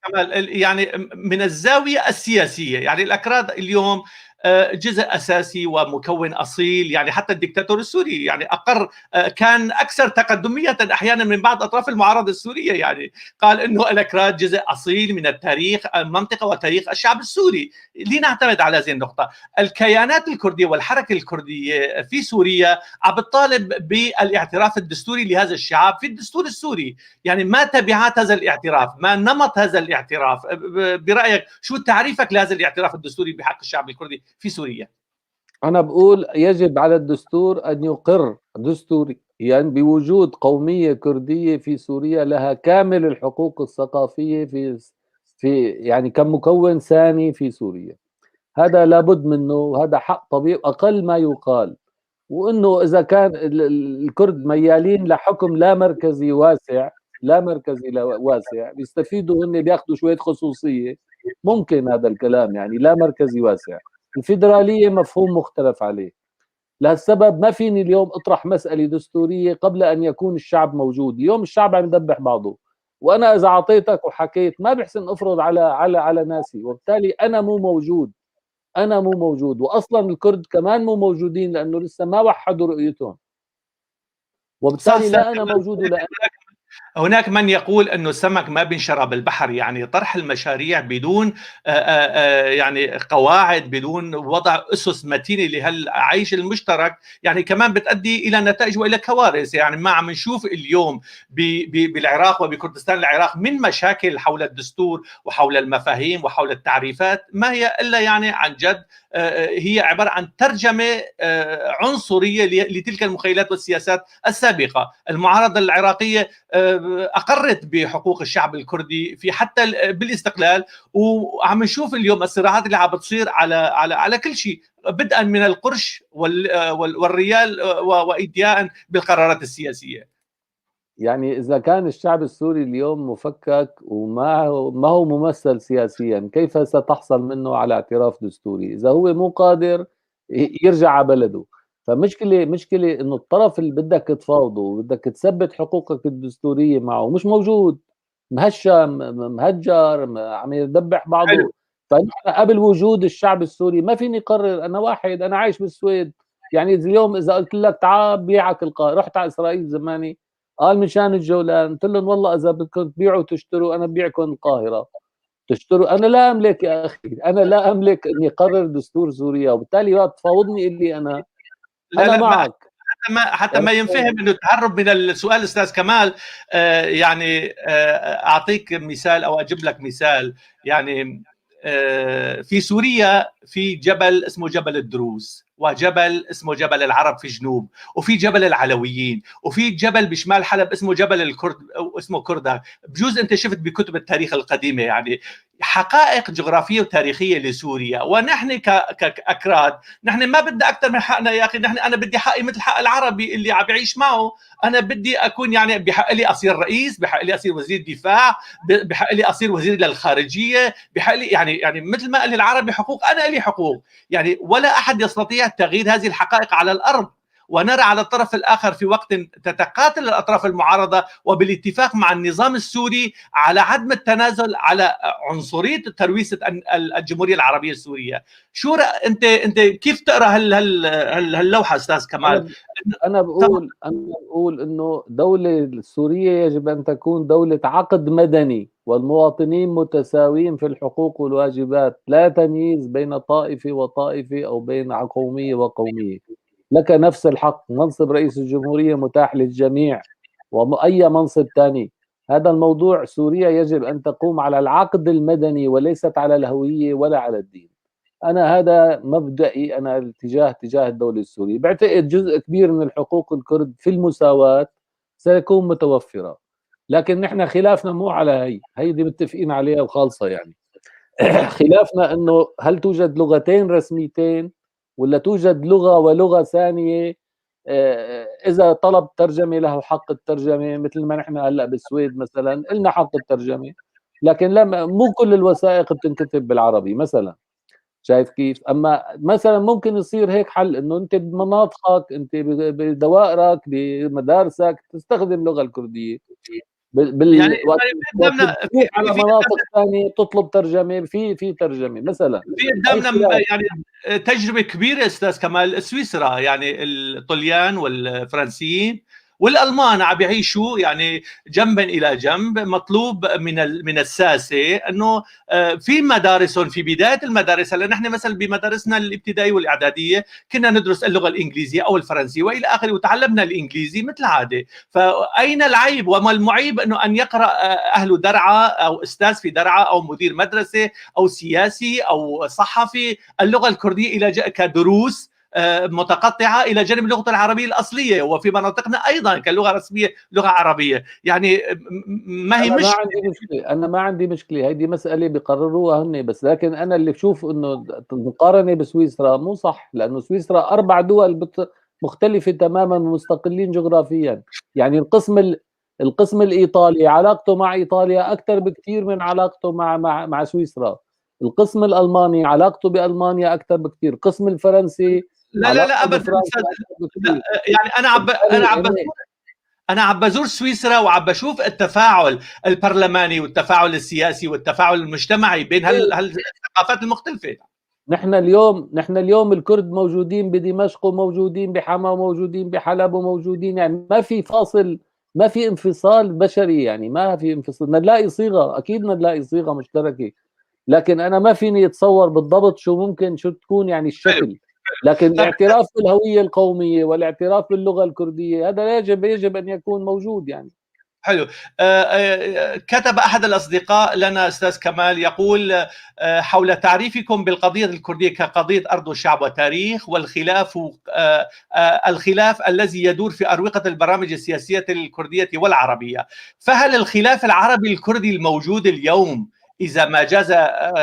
كمان. يعني من الزاوية السياسية، يعني الاكراد اليوم جزء اساسي ومكون اصيل، يعني حتى الدكتاتور السوري يعني اقر، كان اكثر تقدميه احيانا من بعض اطراف المعارضة السورية، يعني قال انه الاكراد جزء اصيل من التاريخ المنطقة وتاريخ الشعب السوري. لنعتمد على هذه النقطة، الكيانات الكردية والحركة الكردية في سوريا عم بتطالب بالاعتراف الدستوري لهذا الشعب في الدستور السوري، يعني ما تبعات هذا الاعتراف؟ ما نمط هذا الاعتراف؟ برايك شو تعريفك لهذا الاعتراف الدستوري بحق الشعب الكردي في سوريا؟
أنا بقول يجب على الدستور أن يقر دستوريا يعني بوجود قومية كردية في سوريا لها كامل الحقوق الثقافية في يعني كمكون ثاني في سوريا. هذا لابد منه، وهذا حق طبيعي أقل ما يقال. وإنه إذا كان الكرد ميالين لحكم لا مركزي واسع، لا مركزي واسع، بيستفيدوا هن بياخذوا شوية خصوصية، ممكن هذا الكلام، يعني لا مركزي واسع. الفيدرالية مفهوم مختلف عليه، لهالسبب ما فيني اليوم اطرح مسألة دستورية قبل أن يكون الشعب موجود. اليوم الشعب عم يدبح بعضه، وأنا إذا أعطيتك وحكيت ما بحسن أفرض على على على ناسي، وبالتالي أنا مو موجود، أنا مو موجود، وأصلا الكرد كمان مو موجودين لأنه لسه ما وحدوا رؤيتهم، وبالتالي لا أنا موجود ولا أنا.
هناك من يقول أنه السمك ما بينشرى بالبحر، يعني طرح المشاريع بدون يعني قواعد، بدون وضع أسس متينة لهالعيش المشترك، يعني كمان بتؤدي إلى نتائج وإلى كوارث. يعني ما عم نشوف اليوم بالعراق وبكردستان العراق من مشاكل حول الدستور وحول المفاهيم وحول التعريفات، ما هي إلا يعني عن جد هي عبارة عن ترجمة عنصرية لتلك المخيلات والسياسات السابقة. المعارضة العراقية أقرت بحقوق الشعب الكردي في حتى بالاستقلال، وعم نشوف اليوم الصراعات اللي عم بتصير على على على كل شيء، بدءا من القرش والريال وإنتهاء بالقرارات السياسية.
يعني إذا كان الشعب السوري اليوم مفكك وما ما هو ممثل سياسيا، كيف ستحصل منه على اعتراف دستوري؟ إذا هو مو قادر يرجع على بلده. فمشكلة مشكلة إنه الطرف اللي بدك تفاوضه وبدك تثبت حقوقك الدستورية معه مش موجود، مهشم، مهجر، عم يدبح بعضه. فنحن قبل وجود الشعب السوري ما فيني قرر، أنا واحد، أنا عايش بالسويد. يعني اليوم إذا قلت لك تعال بيعك القاهرة، رحت على إسرائيل زماني، قال مشان الجولان، قلت لهم والله إذا بدكم تبيعوا وتشتروا أنا ببيعكم القاهرة، تشتروا. أنا لا أملك يا أخي، أنا لا أملك إني أقرر دستور سوريا، وبالتالي تفاوضني اللي أنا
لا
أنا
لا
معك.
حتى ما ينفهم انه تهرب من السؤال استاذ كمال. يعني اعطيك مثال او اجيب لك مثال. يعني في سوريا في جبل اسمه جبل الدروز، وجبل اسمه جبل العرب في الجنوب، وفي جبل العلويين، وفي جبل بشمال حلب اسمه جبل الكرد، اسمه كردة. بجوز انت شفت بكتب التاريخ القديمة يعني حقائق جغرافية وتاريخية لسوريا. ونحن كأكراد نحن ما بدنا اكثر من حقنا يا اخي. نحن انا بدي حقي مثل حق العربي اللي عم يعيش معه. انا بدي اكون يعني بحق لي اصير رئيس، بحق لي اصير وزير دفاع، بحق لي اصير وزير للخارجيه، بحق لي يعني مثل ما للعربي حقوق انا لي حقوق. يعني ولا احد يستطيع تغيير هذه الحقائق على الارض. ونرى على الطرف الآخر في وقت تتقاتل الأطراف المعارضة وبالاتفاق مع النظام السوري على عدم التنازل على عنصرية ترويسة الجمهورية العربية السورية. شو أنت كيف تقرأ هاللوحة أستاذ كمال؟
أنا بقول إنه دولة السورية يجب أن تكون دولة عقد مدني، والمواطنين متساويين في الحقوق والواجبات، لا تمييز بين طائفة وطائفة أو بين قومية وقومية. لك نفس الحق، منصب رئيس الجمهورية متاح للجميع وأي منصب ثاني. هذا الموضوع سوريا يجب أن تقوم على العقد المدني وليست على الهوية ولا على الدين. أنا هذا مبدئي، أنا الاتجاه تجاه الدولة السورية. بعتقد جزء كبير من الحقوق الكرد في المساواة سيكون متوفرة، لكن نحن خلافنا مو على هي دي متفقين عليها وخالصة يعني. خلافنا انه هل توجد لغتين رسميتين ولا توجد لغة ولغة ثانية، اذا طلب ترجمه له حق الترجمة، مثل ما نحن هلا بالسويد مثلا لنا حق الترجمة، لكن لما مو كل الوثائق بتنكتب بالعربي مثلا، شايف كيف؟ اما مثلا ممكن يصير هيك حل انه انت بمناطقك، انت بدوائرك، بمدارسك تستخدم اللغة الكردية،
يعني
على مناطق ثانية تطلب ترجمه، في ترجمه مثلا.
في قدامنا يعني تجربه كبيرة استاذ كمال، سويسرا، يعني الطليان والفرنسيين والالمان عم بيعيشوا يعني جنبا الى جنب. مطلوب من الساسه انه في مدارسهم، في بداية المدارس، هلا نحن مثلا بمدارسنا الابتدائية والاعداديه كنا ندرس اللغة الانجليزية او الفرنسية والى اخره، وتعلمنا الانجليزي مثل العادة. فاين العيب وما المعيب انه ان يقرا اهل درعا او استاذ في درعا او مدير مدرسه او سياسي او صحفي اللغة الكردية الى كدروس متقطعه الى جانب اللغة العربية الاصلية، وفي مناطقنا ايضا كلغة رسمية لغة عربية؟ يعني ما هي
مش ما عندي مشكلة، انا ما عندي مشكلة، هيدي مسالة بيقرروها هن بس. لكن انا اللي بشوف انه المقارنة بسويسرا مو صح، لانه سويسرا 4 دول مختلفة تماما ومستقلين جغرافيا. يعني القسم الايطالي علاقته مع ايطاليا اكثر بكثير من علاقته مع مع مع سويسرا، القسم الالماني علاقته بالمانيا اكثر بكثير، القسم الفرنسي
لا لا لا ابدا. يعني انا عم بزور سويسرا وعم بشوف التفاعل البرلماني والتفاعل السياسي والتفاعل المجتمعي بين هالثقافات المختلفة.
نحن اليوم الكرد موجودين بدمشق وموجودين بحما وموجودين بحلب وموجودين، يعني ما في فاصل، ما في انفصال بشري، يعني ما في انفصال. بدنا نلاقي صيغة، اكيد بدنا نلاقي صيغة مشتركة، لكن انا ما فيني اتصور بالضبط شو ممكن شو تكون يعني الشكل. لكن الاعتراف بالهوية القومية والاعتراف باللغة الكردية هذا يجب أن يكون موجود يعني.
حلو. كتب أحد الأصدقاء لنا أستاذ كمال يقول حول تعريفكم بالقضية الكردية كقضية أرض وشعب وتاريخ، والخلاف الخلاف الذي يدور في أروقة البرامج السياسية الكردية والعربية، فهل الخلاف العربي الكردي الموجود اليوم إذا ما جاز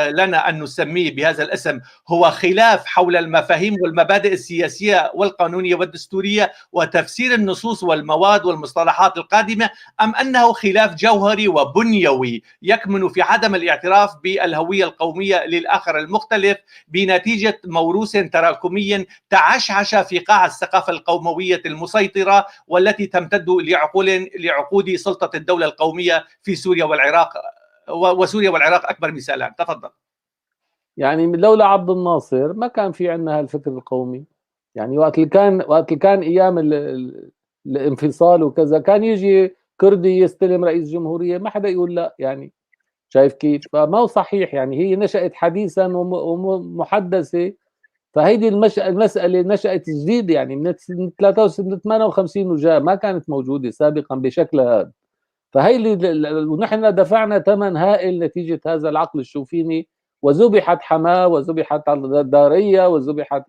لنا أن نسميه بهذا الاسم هو خلاف حول المفاهيم والمبادئ السياسية والقانونية والدستورية وتفسير النصوص والمواد والمصطلحات القادمة، أم أنه خلاف جوهري وبنيوي يكمن في عدم الاعتراف بالهوية القومية للآخر المختلف بنتيجة موروث تراكمي تعشعش في قاع الثقافة القوموية المسيطرة والتي تمتد لعقود سلطة الدولة القومية في سوريا والعراق، وسوريا والعراق أكبر مثالان؟ تفضل.
يعني لولا عبد الناصر ما كان في عندنا هالفكر القومي. يعني وقت اللي كان ايام الانفصال وكذا كان يجي كردي يستلم رئيس جمهورية ما حدا يقول لا، يعني شايف كيف؟ فما هو صحيح، يعني هي نشأت حديثا ومحدثة، فهيدي المسألة نشأت جديد، يعني من 58 وجاء، ما كانت موجودة سابقا بشكل هذا. فهي اللي ونحن دفعنا ثمن هائل نتيجة هذا العقل الشوفيني، وذبحت حماة وذبحت الدارية وذبحت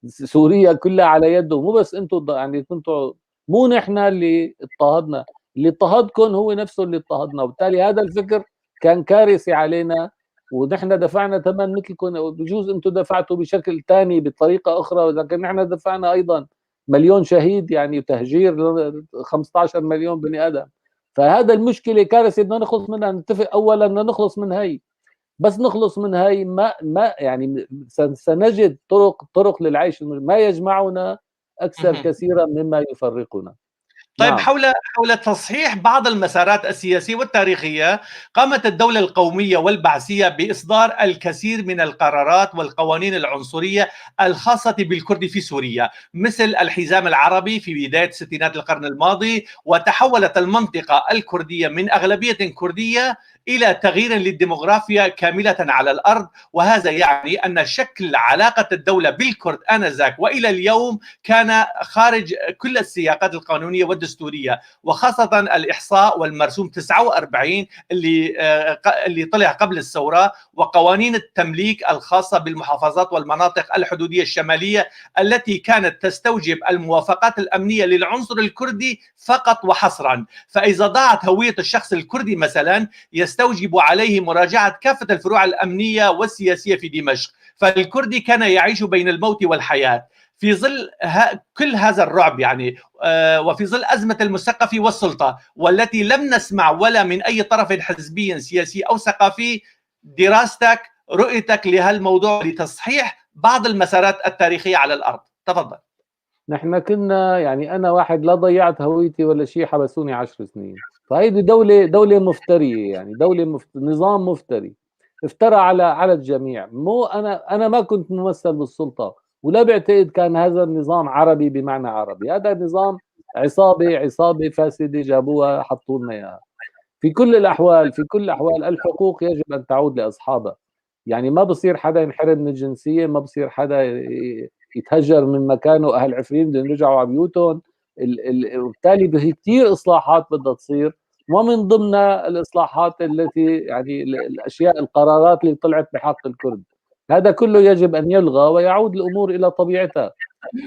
سوريا كلها على يده. مو بس انتم، يعني كنتوا، مو نحن اللي اضطهدنا، اللي اضطهدكم هو نفسه اللي اضطهدنا، وبالتالي هذا الفكر كان كارثي علينا ونحن دفعنا ثمن مثلكم. بجوز انتم دفعتوا بشكل ثاني بطريقة أخرى، لكن نحن دفعنا أيضا 1,000,000 شهيد، يعني وتهجير 15 مليون بني آدم. فهذا المشكلة كارثة بدنا نخلص منها. نتفق اولا بدنا نخلص من هي، بس نخلص من هي ما يعني سنجد طرق للعيش، ما يجمعنا اكثر كثيرا مما يفرقنا.
طيب. نعم. حول تصحيح بعض المسارات السياسية والتاريخية، قامت الدولة القومية والبعثية بإصدار الكثير من القرارات والقوانين العنصرية الخاصة بالكرد في سوريا، مثل الحزام العربي في بداية ستينات القرن الماضي، وتحولت المنطقة الكردية من أغلبية كردية إلى تغيير للديموغرافيا كاملة على الأرض. وهذا يعني أن شكل علاقة الدولة بالكرد آنذاك وإلى اليوم كان خارج كل السياقات القانونية والدستورية، وخاصة الإحصاء والمرسوم 49 اللي طلع قبل الثورة، وقوانين التمليك الخاصة بالمحافظات والمناطق الحدودية الشمالية التي كانت تستوجب الموافقات الأمنية للعنصر الكردي فقط وحصرا. فإذا ضاعت هوية الشخص الكردي مثلا يستوجب عليه مراجعة كافة الفروع الأمنية والسياسية في دمشق. فالكردي كان يعيش بين الموت والحياة في ظل كل هذا الرعب يعني، وفي ظل أزمة المثقف والسلطة، والتي لم نسمع ولا من أي طرف حزبي سياسي أو ثقافي دراستك، رؤيتك لهالموضوع لتصحيح بعض المسارات التاريخية على الأرض. تفضل.
نحن كنا يعني أنا واحد لا ضيعت هويتي ولا شيء، حبسوني 10 سنين. فهيدي دولة مفترية، يعني دولة نظام مفتري افترى على الجميع. مو أنا ما كنت ممثل بالسلطة، ولا بعتقد كان هذا النظام عربي بمعنى عربي. هذا نظام عصابة فاسدة جابوها حطوا لنا إياها. في كل الأحوال الحقوق يجب أن تعود لأصحابها. يعني ما بصير حدا ينحرم من الجنسية، ما بصير حدا يتهجر من مكانه، أهل عفرين بدهم يرجعوا على بيوتهم. وبالتالي به كثير إصلاحات بدها تصير، ومن ضمنها الإصلاحات التي يعني الأشياء القرارات اللي طلعت بحق الكرد. هذا كله يجب أن يلغى ويعود الأمور إلى طبيعتها.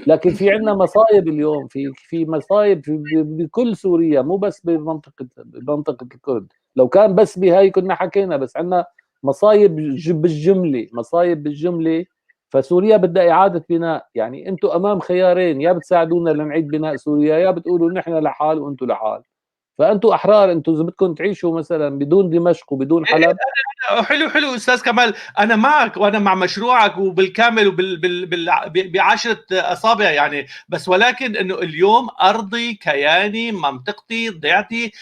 لكن في عندنا مصايب اليوم، في مصايب بكل سوريا، مو بس بمنطقة الكرد. لو كان بس بهاي كنا حكينا، بس عندنا مصايب بالجملة، فسوريا بدها إعادة بناء. يعني أنتم أمام خيارين، يا بتساعدونا لنعيد بناء سوريا، يا بتقولوا نحن لحال وأنتم لحال. فأنتم أحرار، أنتم إذا بدكم تعيشوا مثلا بدون دمشق وبدون حلب.
حلو حلو أستاذ كمال، أنا معك وأنا مع مشروعك وبالكامل بعشرة أصابع يعني، بس ولكن أنه اليوم أرضي، كياني، منطقتي، ضيعتي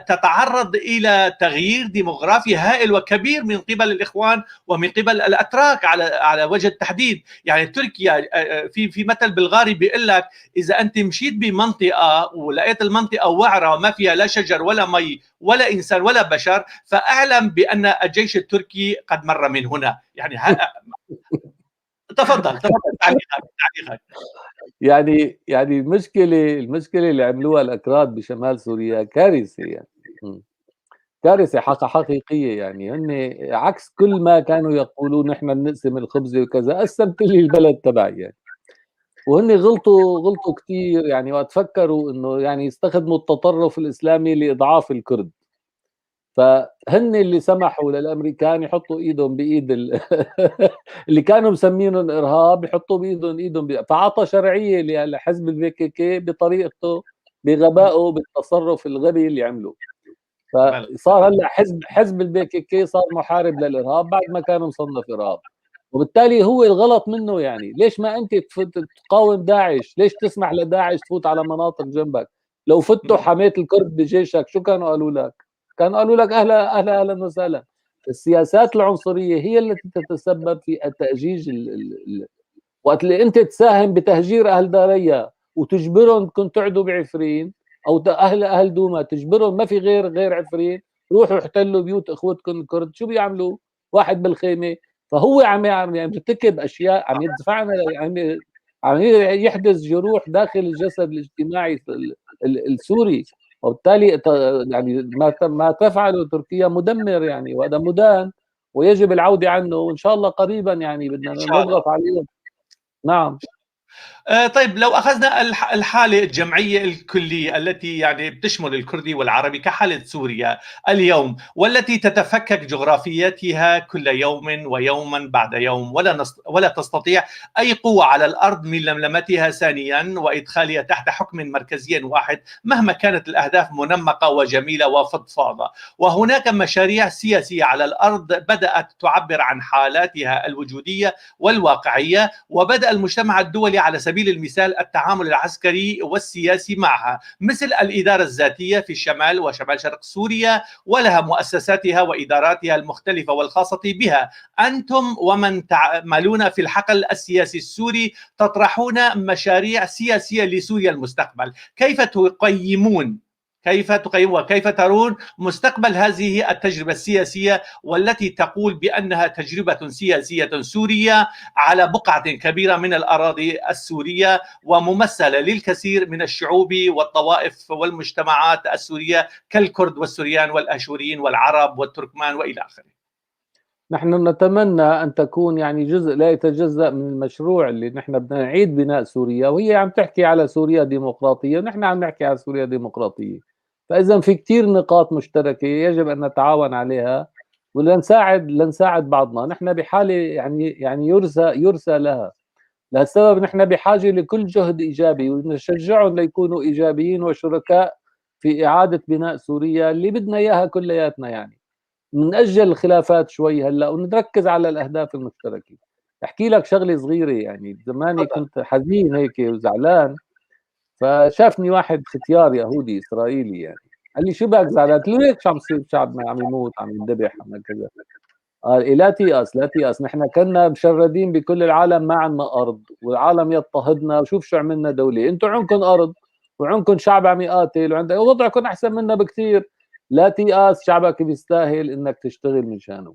تتعرض إلى تغيير ديموغرافي هائل وكبير من قبل الإخوان ومن قبل الأتراك على وجه التحديد. يعني تركيا في مثل بلغاري بيقول لك إذا أنت مشيت بمنطقة ولقيت المنطقة وعرة وما فيها لا شجر ولا مي ولا إنسان ولا بشر، فأعلم بأن الجيش التركي قد مر من هنا. يعني تفضل تعليقك.
يعني المشكلة اللي عملوها الأكراد بشمال سوريا كارثة، يعني كارثة حقيقية. يعني هن عكس كل ما كانوا يقولون نحن بنقسم الخبز وكذا، قسمت لي البلد تبعي يعني. وهن غلطوا كثير يعني وقت فكروا انه يعني يستخدموا التطرف الاسلامي لاضعاف الكرد. فهن اللي سمحوا للامريكان يحطوا ايدهم بايد اللي كانوا مسمينهم ارهاب، يحطوا بايدهم فعطى شرعيه لحزب البي كي كي بطريقته، بغبائه، بالتصرف الغبي اللي عمله. فصار هلا حزب البي كي كي صار محارب للارهاب بعد ما كان مصنف ارهاب. وبالتالي هو الغلط منه. يعني ليش ما انت تقاوم داعش؟ ليش تسمح لداعش تفوت على مناطق جنبك؟ لو فتوا حماية الكرد بجيشك شو كانوا قالوا لك؟ كانوا قالوا لك اهلا اهلا اهلا وسهلا. السياسات العنصرية هي التي تتسبب في التأجيج. وقت اللي انت تساهم بتهجير اهل داريا وتجبرهم كنت تعدوا بعفرين، او اهل دوما تجبرهم ما في غير عفرين، روحوا احتلوا بيوت اخوتكم الكرد، شو بيعملوا؟ واحد بالخيمة. فهو عم يرتكب اشياء، عم يدفعنا، عم يحدث جروح داخل الجسد الاجتماعي السوري. وبالتالي يعني ما تفعله تركيا مدمر يعني، وهذا مدان ويجب العودة عنه، وإن شاء الله قريبا يعني بدنا نضغط عليهم. نعم.
طيب لو أخذنا الحالة الجمعية الكلية التي يعني بتشمل الكردي والعربي كحالة سوريا اليوم، والتي تتفكك جغرافيتها كل يوم ويوما بعد يوم، ولا تستطيع أي قوة على الأرض من لملمتها ثانيا وإدخالها تحت حكم مركزي واحد مهما كانت الأهداف منمقة وجميلة وفضفاضة. وهناك مشاريع سياسية على الأرض بدأت تعبر عن حالاتها الوجودية والواقعية، وبدأ المجتمع الدولي على سبيل المثال التعامل العسكري والسياسي معها، مثل الإدارة الذاتية في الشمال وشمال شرق سوريا ولها مؤسساتها وإداراتها المختلفة والخاصة بها. أنتم ومن تعملون في الحقل السياسي السوري تطرحون مشاريع سياسية لسوريا المستقبل، كيف تقيمون كيف تقيم وكيف ترون مستقبل هذه التجربة السياسية والتي تقول بأنها تجربة سياسية سورية على بقعة كبيرة من الأراضي السورية وممثلة للكثير من الشعوب والطوائف والمجتمعات السورية كالكرد والسوريان والأشوريين والعرب والتركمان وإلى آخره؟
نحن نتمنى أن تكون يعني جزء لا يتجزأ من المشروع اللي نحن بدنا نعيد بناء سوريا، وهي عم تحكي على سوريا ديمقراطية ونحن عم نحكي على سوريا ديمقراطية. فإذا في كتير نقاط مشتركة يجب أن نتعاون عليها ولنساعد بعضنا. نحن بحالة يعني يرثى لها، لهالسبب نحن بحاجة لكل جهد إيجابي ونشجعهم ليكونوا إيجابيين وشركاء في إعادة بناء سوريا اللي بدنا إياها كلياتنا. يعني نأجل الخلافات شوي هلا ونركز على الأهداف المشتركة. أحكي لك شغلة صغيرة، يعني زماني كنت حزين هيك وزعلان، فشافني واحد ختيار يهودي إسرائيلي، يعني قال لي شو بك زعلان؟ قلت له ليك شو عم يصير، شعبنا عم يموت، عم ينذبح، عم كذا. قال إيه لا تيأس لا تيأس، نحن كنا مشردين بكل العالم، ما عندنا أرض والعالم يضطهدنا، وشوف شو عملنا دولة، أنتم عندكم أرض وعندكم شعب عم يقاتل وعندك وضعكم أحسن منا بكثير، لا تيأس، شعبك بيستاهل إنك تشتغل مشانه.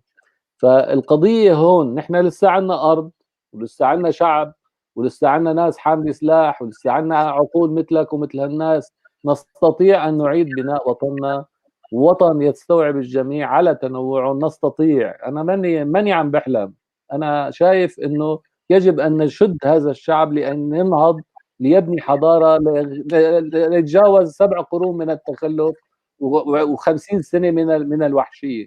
فالقضية هون نحن لسه عندنا أرض ولسه عندنا شعب ولسه عندنا ناس حاملة سلاح ولسه عندنا عقول مثلك ومثل هالناس، نستطيع أن نعيد بناء وطننا، وطن يستوعب الجميع على تنوعه. نستطيع. أنا ماني عم بحلم، أنا شايف إنه يجب أن نشد هذا الشعب لأن ينهض، ليبني حضارة، ليتجاوز 7 قرون من التخلف و50 سنة من الوحشية.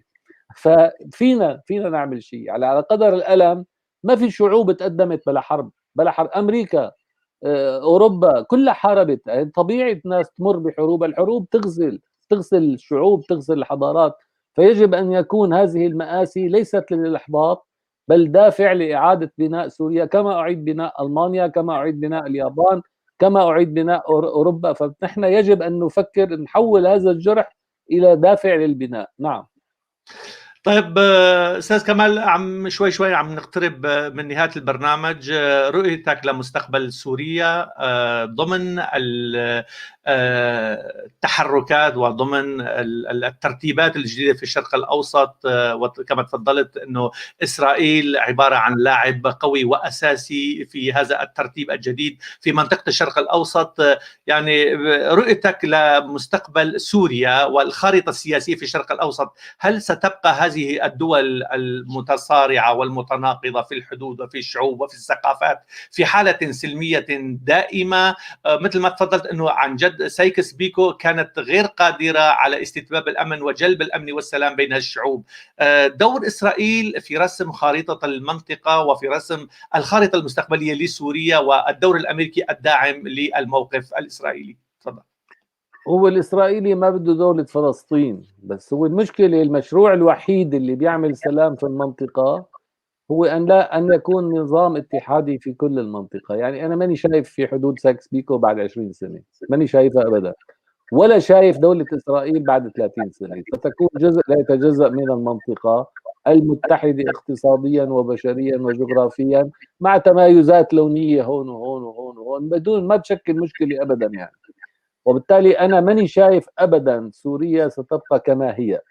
ففينا نعمل شيء على قدر الألم. ما في شعوب تقدمت بلا حرب، بلا حرب. أمريكا، أوروبا، كلها حاربت. طبيعة ناس تمر بحروب، الحروب تغسل الشعوب، تغسل الحضارات. فيجب أن يكون هذه المآسي ليست للإحباط بل دافع لإعادة بناء سوريا، كما أعيد بناء ألمانيا، كما أعيد بناء اليابان، كما أعيد بناء أوروبا. فنحن يجب أن نفكر نحول هذا الجرح إلى دافع للبناء. نعم.
طيب استاذ كمال، عم شوي شوي عم نقترب من نهاية البرنامج. رؤيتك لمستقبل سوريا ضمن التحركات وضمن الترتيبات الجديدة في الشرق الاوسط، وكما تفضلت انه اسرائيل عبارة عن لاعب قوي واساسي في هذا الترتيب الجديد في منطقة الشرق الاوسط، يعني رؤيتك لمستقبل سوريا والخارطه السياسية في الشرق الاوسط، هل ستبقى هذه الدول المتصارعة والمتناقضة في الحدود وفي الشعوب وفي الثقافات في حالة سلمية دائمة؟ مثل ما تفضلت أنه عن جد سايكس بيكو كانت غير قادرة على استتباب الأمن وجلب الأمن والسلام بين الشعوب. دور إسرائيل في رسم خارطة المنطقة وفي رسم الخارطة المستقبلية لسوريا والدور الأمريكي الداعم للموقف الإسرائيلي. تفضل.
هو الإسرائيلي ما بده دولة فلسطين، بس هو المشكلة المشروع الوحيد اللي بيعمل سلام في المنطقة هو أن يكون نظام اتحادي في كل المنطقة. يعني أنا ماني شايف في حدود ساكس بيكو بعد 20 سنة، ماني شايفها أبدا، ولا شايف دولة إسرائيل بعد 30 سنة. ستكون جزء لا يتجزأ من المنطقة المتحدة اقتصاديا وبشريا وجغرافيا، مع تمايزات لونية هون وهون وهون وهون، بدون ما تشكل مشكلة أبدا يعني. وبالتالي أنا ماني شايف أبدا سوريا ستبقى كما هي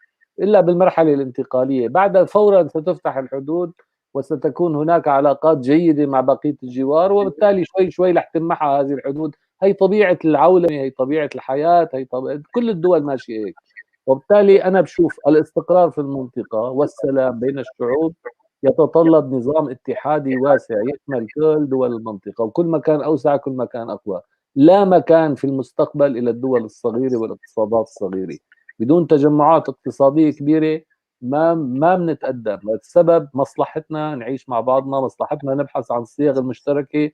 إلا بالمرحلة الانتقالية، بعدها فورا ستفتح الحدود وستكون هناك علاقات جيدة مع بقية الجوار، وبالتالي شوي شوي رح تمحى هذه الحدود. هي طبيعة العولمة، هي طبيعة الحياة، هي طبيعة كل الدول ماشية هيك. وبالتالي أنا بشوف الاستقرار في المنطقة والسلام بين الشعوب يتطلب نظام اتحادي واسع يشمل كل دول المنطقة، وكل ما كان أوسع كل ما كان أقوى. لا مكان في المستقبل إلى الدول الصغيرة والاقتصادات الصغيرة. بدون تجمعات اقتصادية كبيرة ما بنتقدم. السبب مصلحتنا نعيش مع بعضنا، مصلحتنا نبحث عن الصيغ المشتركة،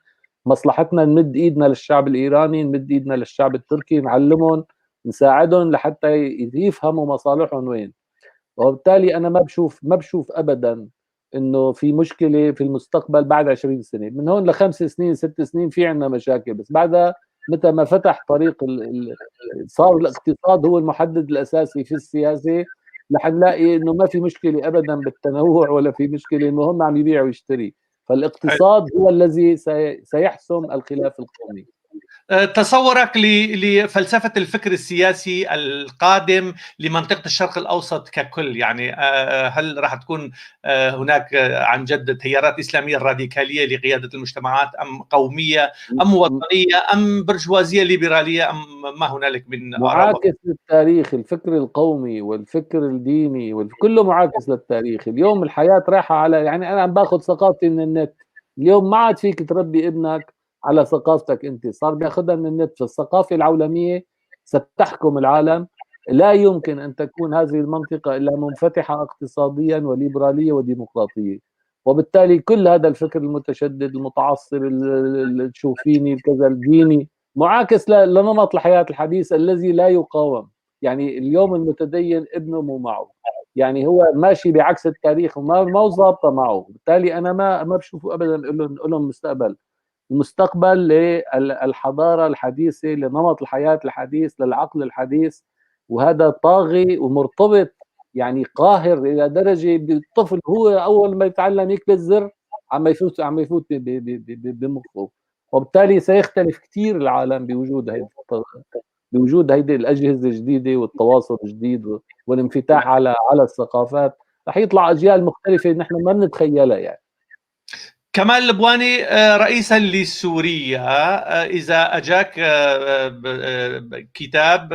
مصلحتنا نمد إيدنا للشعب الإيراني، نمد إيدنا للشعب التركي، نعلمهم، نساعدهم لحتى يفهموا مصالحهم وين. وبالتالي أنا ما بشوف أبدا إنه في مشكلة في المستقبل بعد 20 سنة. من هون ل5 سنين 6 سنين في عندنا مشاكل، بس بعدها متى ما فتح طريق صار الاقتصاد هو المحدد الأساسي في السياسة، رح نلاقي إنه ما في مشكلة أبدا بالتنوع ولا في مشكلة، المهم عم يبيع ويشتري. فالاقتصاد هو الذي سيحسم الخلاف القومي.
تصورك لفلسفة الفكر السياسي القادم لمنطقة الشرق الأوسط ككل، يعني هل راح تكون هناك عن جد تيارات إسلامية راديكالية لقيادة المجتمعات، أم قومية، أم وطنية، أم برجوازية ليبرالية، أم ما هنالك من آراء؟
معاكس للتاريخ، الفكر القومي والفكر الديني كله معاكس للتاريخ. اليوم الحياة رايحة على، يعني أنا عم باخذ ثقافتي من النت، اليوم ما عاد فيك تربي ابنك على ثقافتك انت، صار بياخذها من النت. فالثقافه العولميه ستحكم العالم، لا يمكن ان تكون هذه المنطقة الا منفتحة اقتصاديا وليبراليه وديمقراطيه، وبالتالي كل هذا الفكر المتشدد المتعصب الشوفيني الكذا الديني معاكس لنمط الحياة الحديث الذي لا يقاوم. يعني اليوم المتدين ابنه مو معه، يعني هو ماشي بعكس التاريخ وما ما ظابطة معه، بالتالي انا ما بشوفه ابدا لهم مستقبل. المستقبل للحضارة الحديثة، لنمط الحياة الحديث، للعقل الحديث، وهذا طاغي ومرتبط، يعني قاهر إلى درجة الطفل هو أول ما يتعلم يكبس زر عم يفوت بمخه، وبالتالي سيختلف كثير العالم بوجود هيدي الأجهزة الجديدة والتواصل الجديد والانفتاح على الثقافات. رح يطلع أجيال مختلفة نحن ما بنتخيلها. يعني
كمال اللبواني رئيسا لسوريا، إذا أجاك كتاب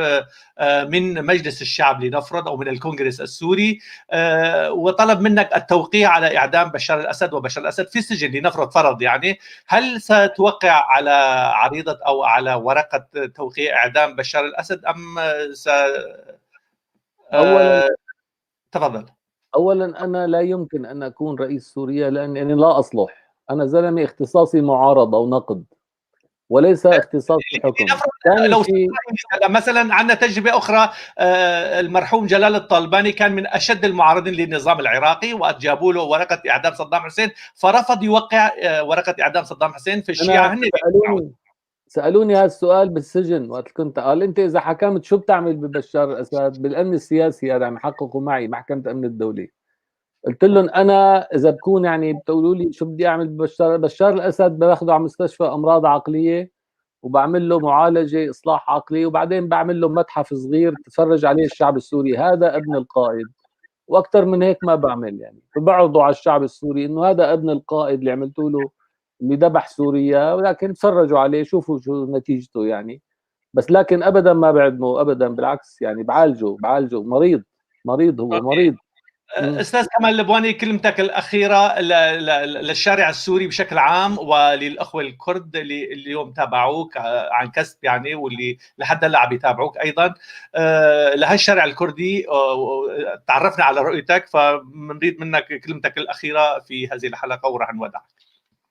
من مجلس الشعب لنفرض أو من الكونغرس السوري وطلب منك التوقيع على إعدام بشار الأسد، وبشار الأسد في السجن لنفرض فرض، يعني هل ستوقع على عريضة أو على ورقة توقيع إعدام بشار الأسد أم
أولا
تفضل.
أولا أنا لا يمكن أن أكون رئيس سوريا لأنني لا أصلح، أنا زلمة اختصاصي معارضة ونقد وليس اختصاصي حكم.
لو مثلا عندنا تجربة أخرى، المرحوم جلال الطالباني كان من أشد المعارضين للنظام العراقي، وجابوا له ورقة إعدام صدام حسين فرفض يوقع ورقة إعدام صدام حسين. في الشيعة هن
سألوني هذا السؤال بالسجن وقت كنت، قال أنت إذا حكمت شو بتعمل ببشار الأسد بالأمن السياسي هذا عم يحققوا معي محكمة أمن الدولة. قلت لهم انا اذا بكون يعني بتقولوا لي شو بدي اعمل ببشار، بشار الاسد باخده على مستشفى امراض عقلية وبعمل له معالجة اصلاح عقلي، وبعدين بعمل له متحف صغير تتفرج عليه الشعب السوري، هذا ابن القائد، واكثر من هيك ما بعمل. يعني فبعرضوا على الشعب السوري انه هذا ابن القائد اللي عملتوا له، اللي ذبح سوريا، ولكن تفرجوا عليه شوفوا شو نتيجته يعني. بس لكن ابدا ما بعدمه ابدا، بالعكس يعني بعالجه، مريض هو مريض.
أستاذ كمال اللبواني، كلمتك الأخيرة للشارع السوري بشكل عام وللأخوة الكرد اللي اليوم تابعوك عن كسب يعني، واللي لحد هلا عم يتابعوك أيضا، لهالشارع الكردي تعرفنا على رؤيتك، فبنريد منك كلمتك الأخيرة في هذه الحلقة وراح نودعك.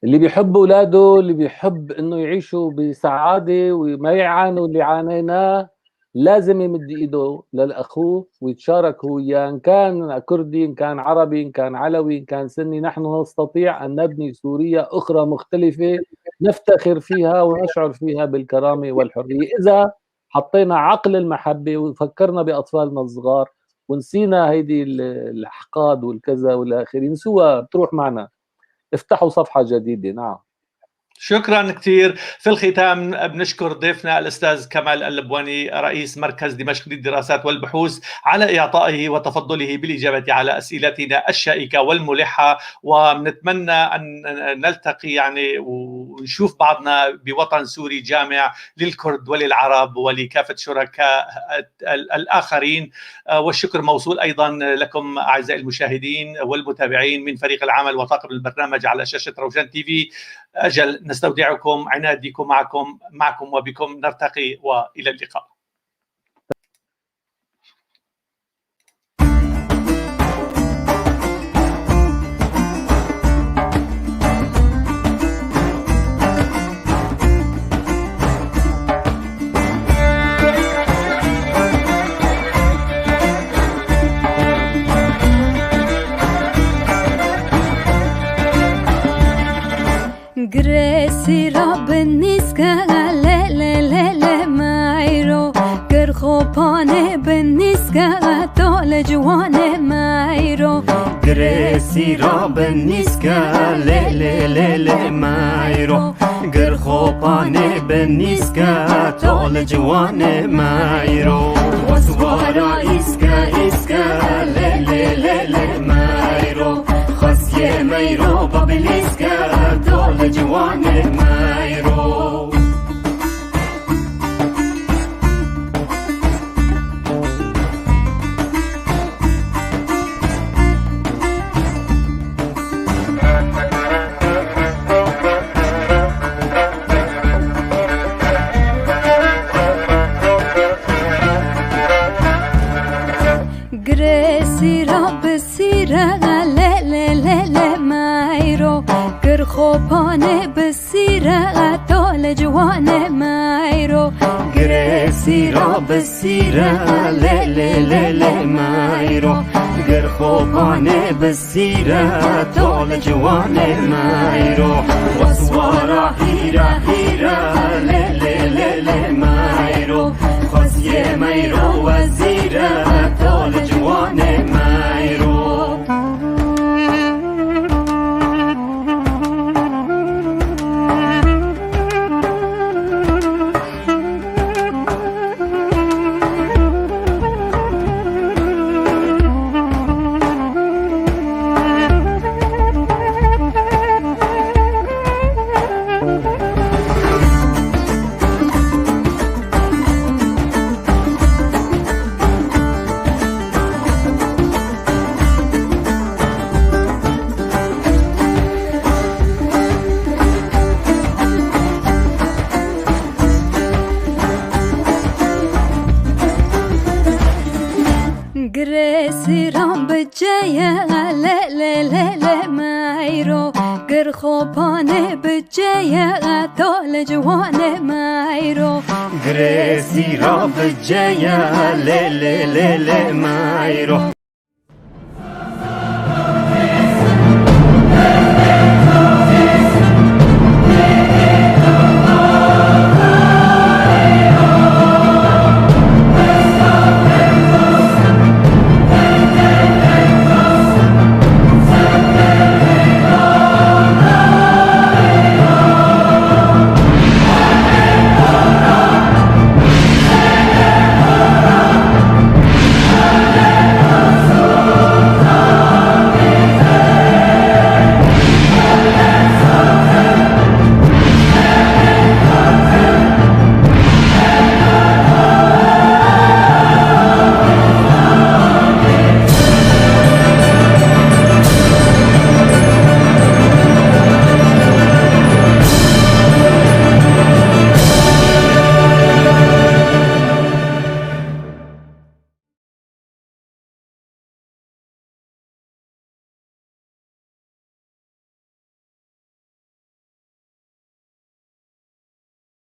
اللي بيحب أولاده، اللي بيحب إنه يعيشوا بسعادة وما يعانوا اللي عانيناه، لازم يمد ايده للاخوة ويتشارك هو اياه، ان كان كردي، ان كان عربي، ان كان علوي، ان كان سني. نحن نستطيع ان نبني سوريا اخرى مختلفة نفتخر فيها ونشعر فيها بالكرامه والحرية، اذا حطينا عقل المحبة وفكرنا باطفالنا الصغار ونسينا هيدي الاحقاد والكذا والاخرين، نسوها بتروح معنا. افتحوا صفحة جديدة. نعم،
شكرا كثير. في الختام بنشكر ضيفنا الأستاذ كمال اللبواني رئيس مركز دمشق للدراسات والبحوث على إعطائه وتفضله بالإجابة على أسئلتنا الشائكة والملحة، ونتمنى أن نلتقي يعني ونشوف بعضنا بوطن سوري جامع للكرد وللعرب ولكافة شركاء الآخرين. والشكر موصول أيضا لكم أعزائي المشاهدين والمتابعين من فريق العمل وطاقم البرنامج على شاشة روشان تي في. أجل نستودعكم، عناديكم معكم وبكم نرتقي، وإلى اللقاء.
Gresi rabniska le le le le mairo gerkhopane beniska tole jwane mairo.
قريسي راب النيسكا لي لي لي لي مايرو قرخوباني بالنيسكا طول جواني مايرو وسوارا إسكا إسكا لي لي لي لي مايرو خسي مايرو بابليسكا طول جواني مايرو.
قريسي رب سيرة لا لا لا لا مايرو قرخوباني بسيرة طول جواني مايرو
قريسي رب السيرة لي لي لي لي مايرو قرخوباني بالسيرة طول جواني مايرو وسوارا هيرا هيرا لي لي لي لي مايرو خزي مايرو وزيرة طول جواني مايرو.
قريسي رب بجاية لا لا لا لا مايرو قرخوباني بجاية طول جواني مايرو
قريسي راب الجاية لي لي لي لي مايرو.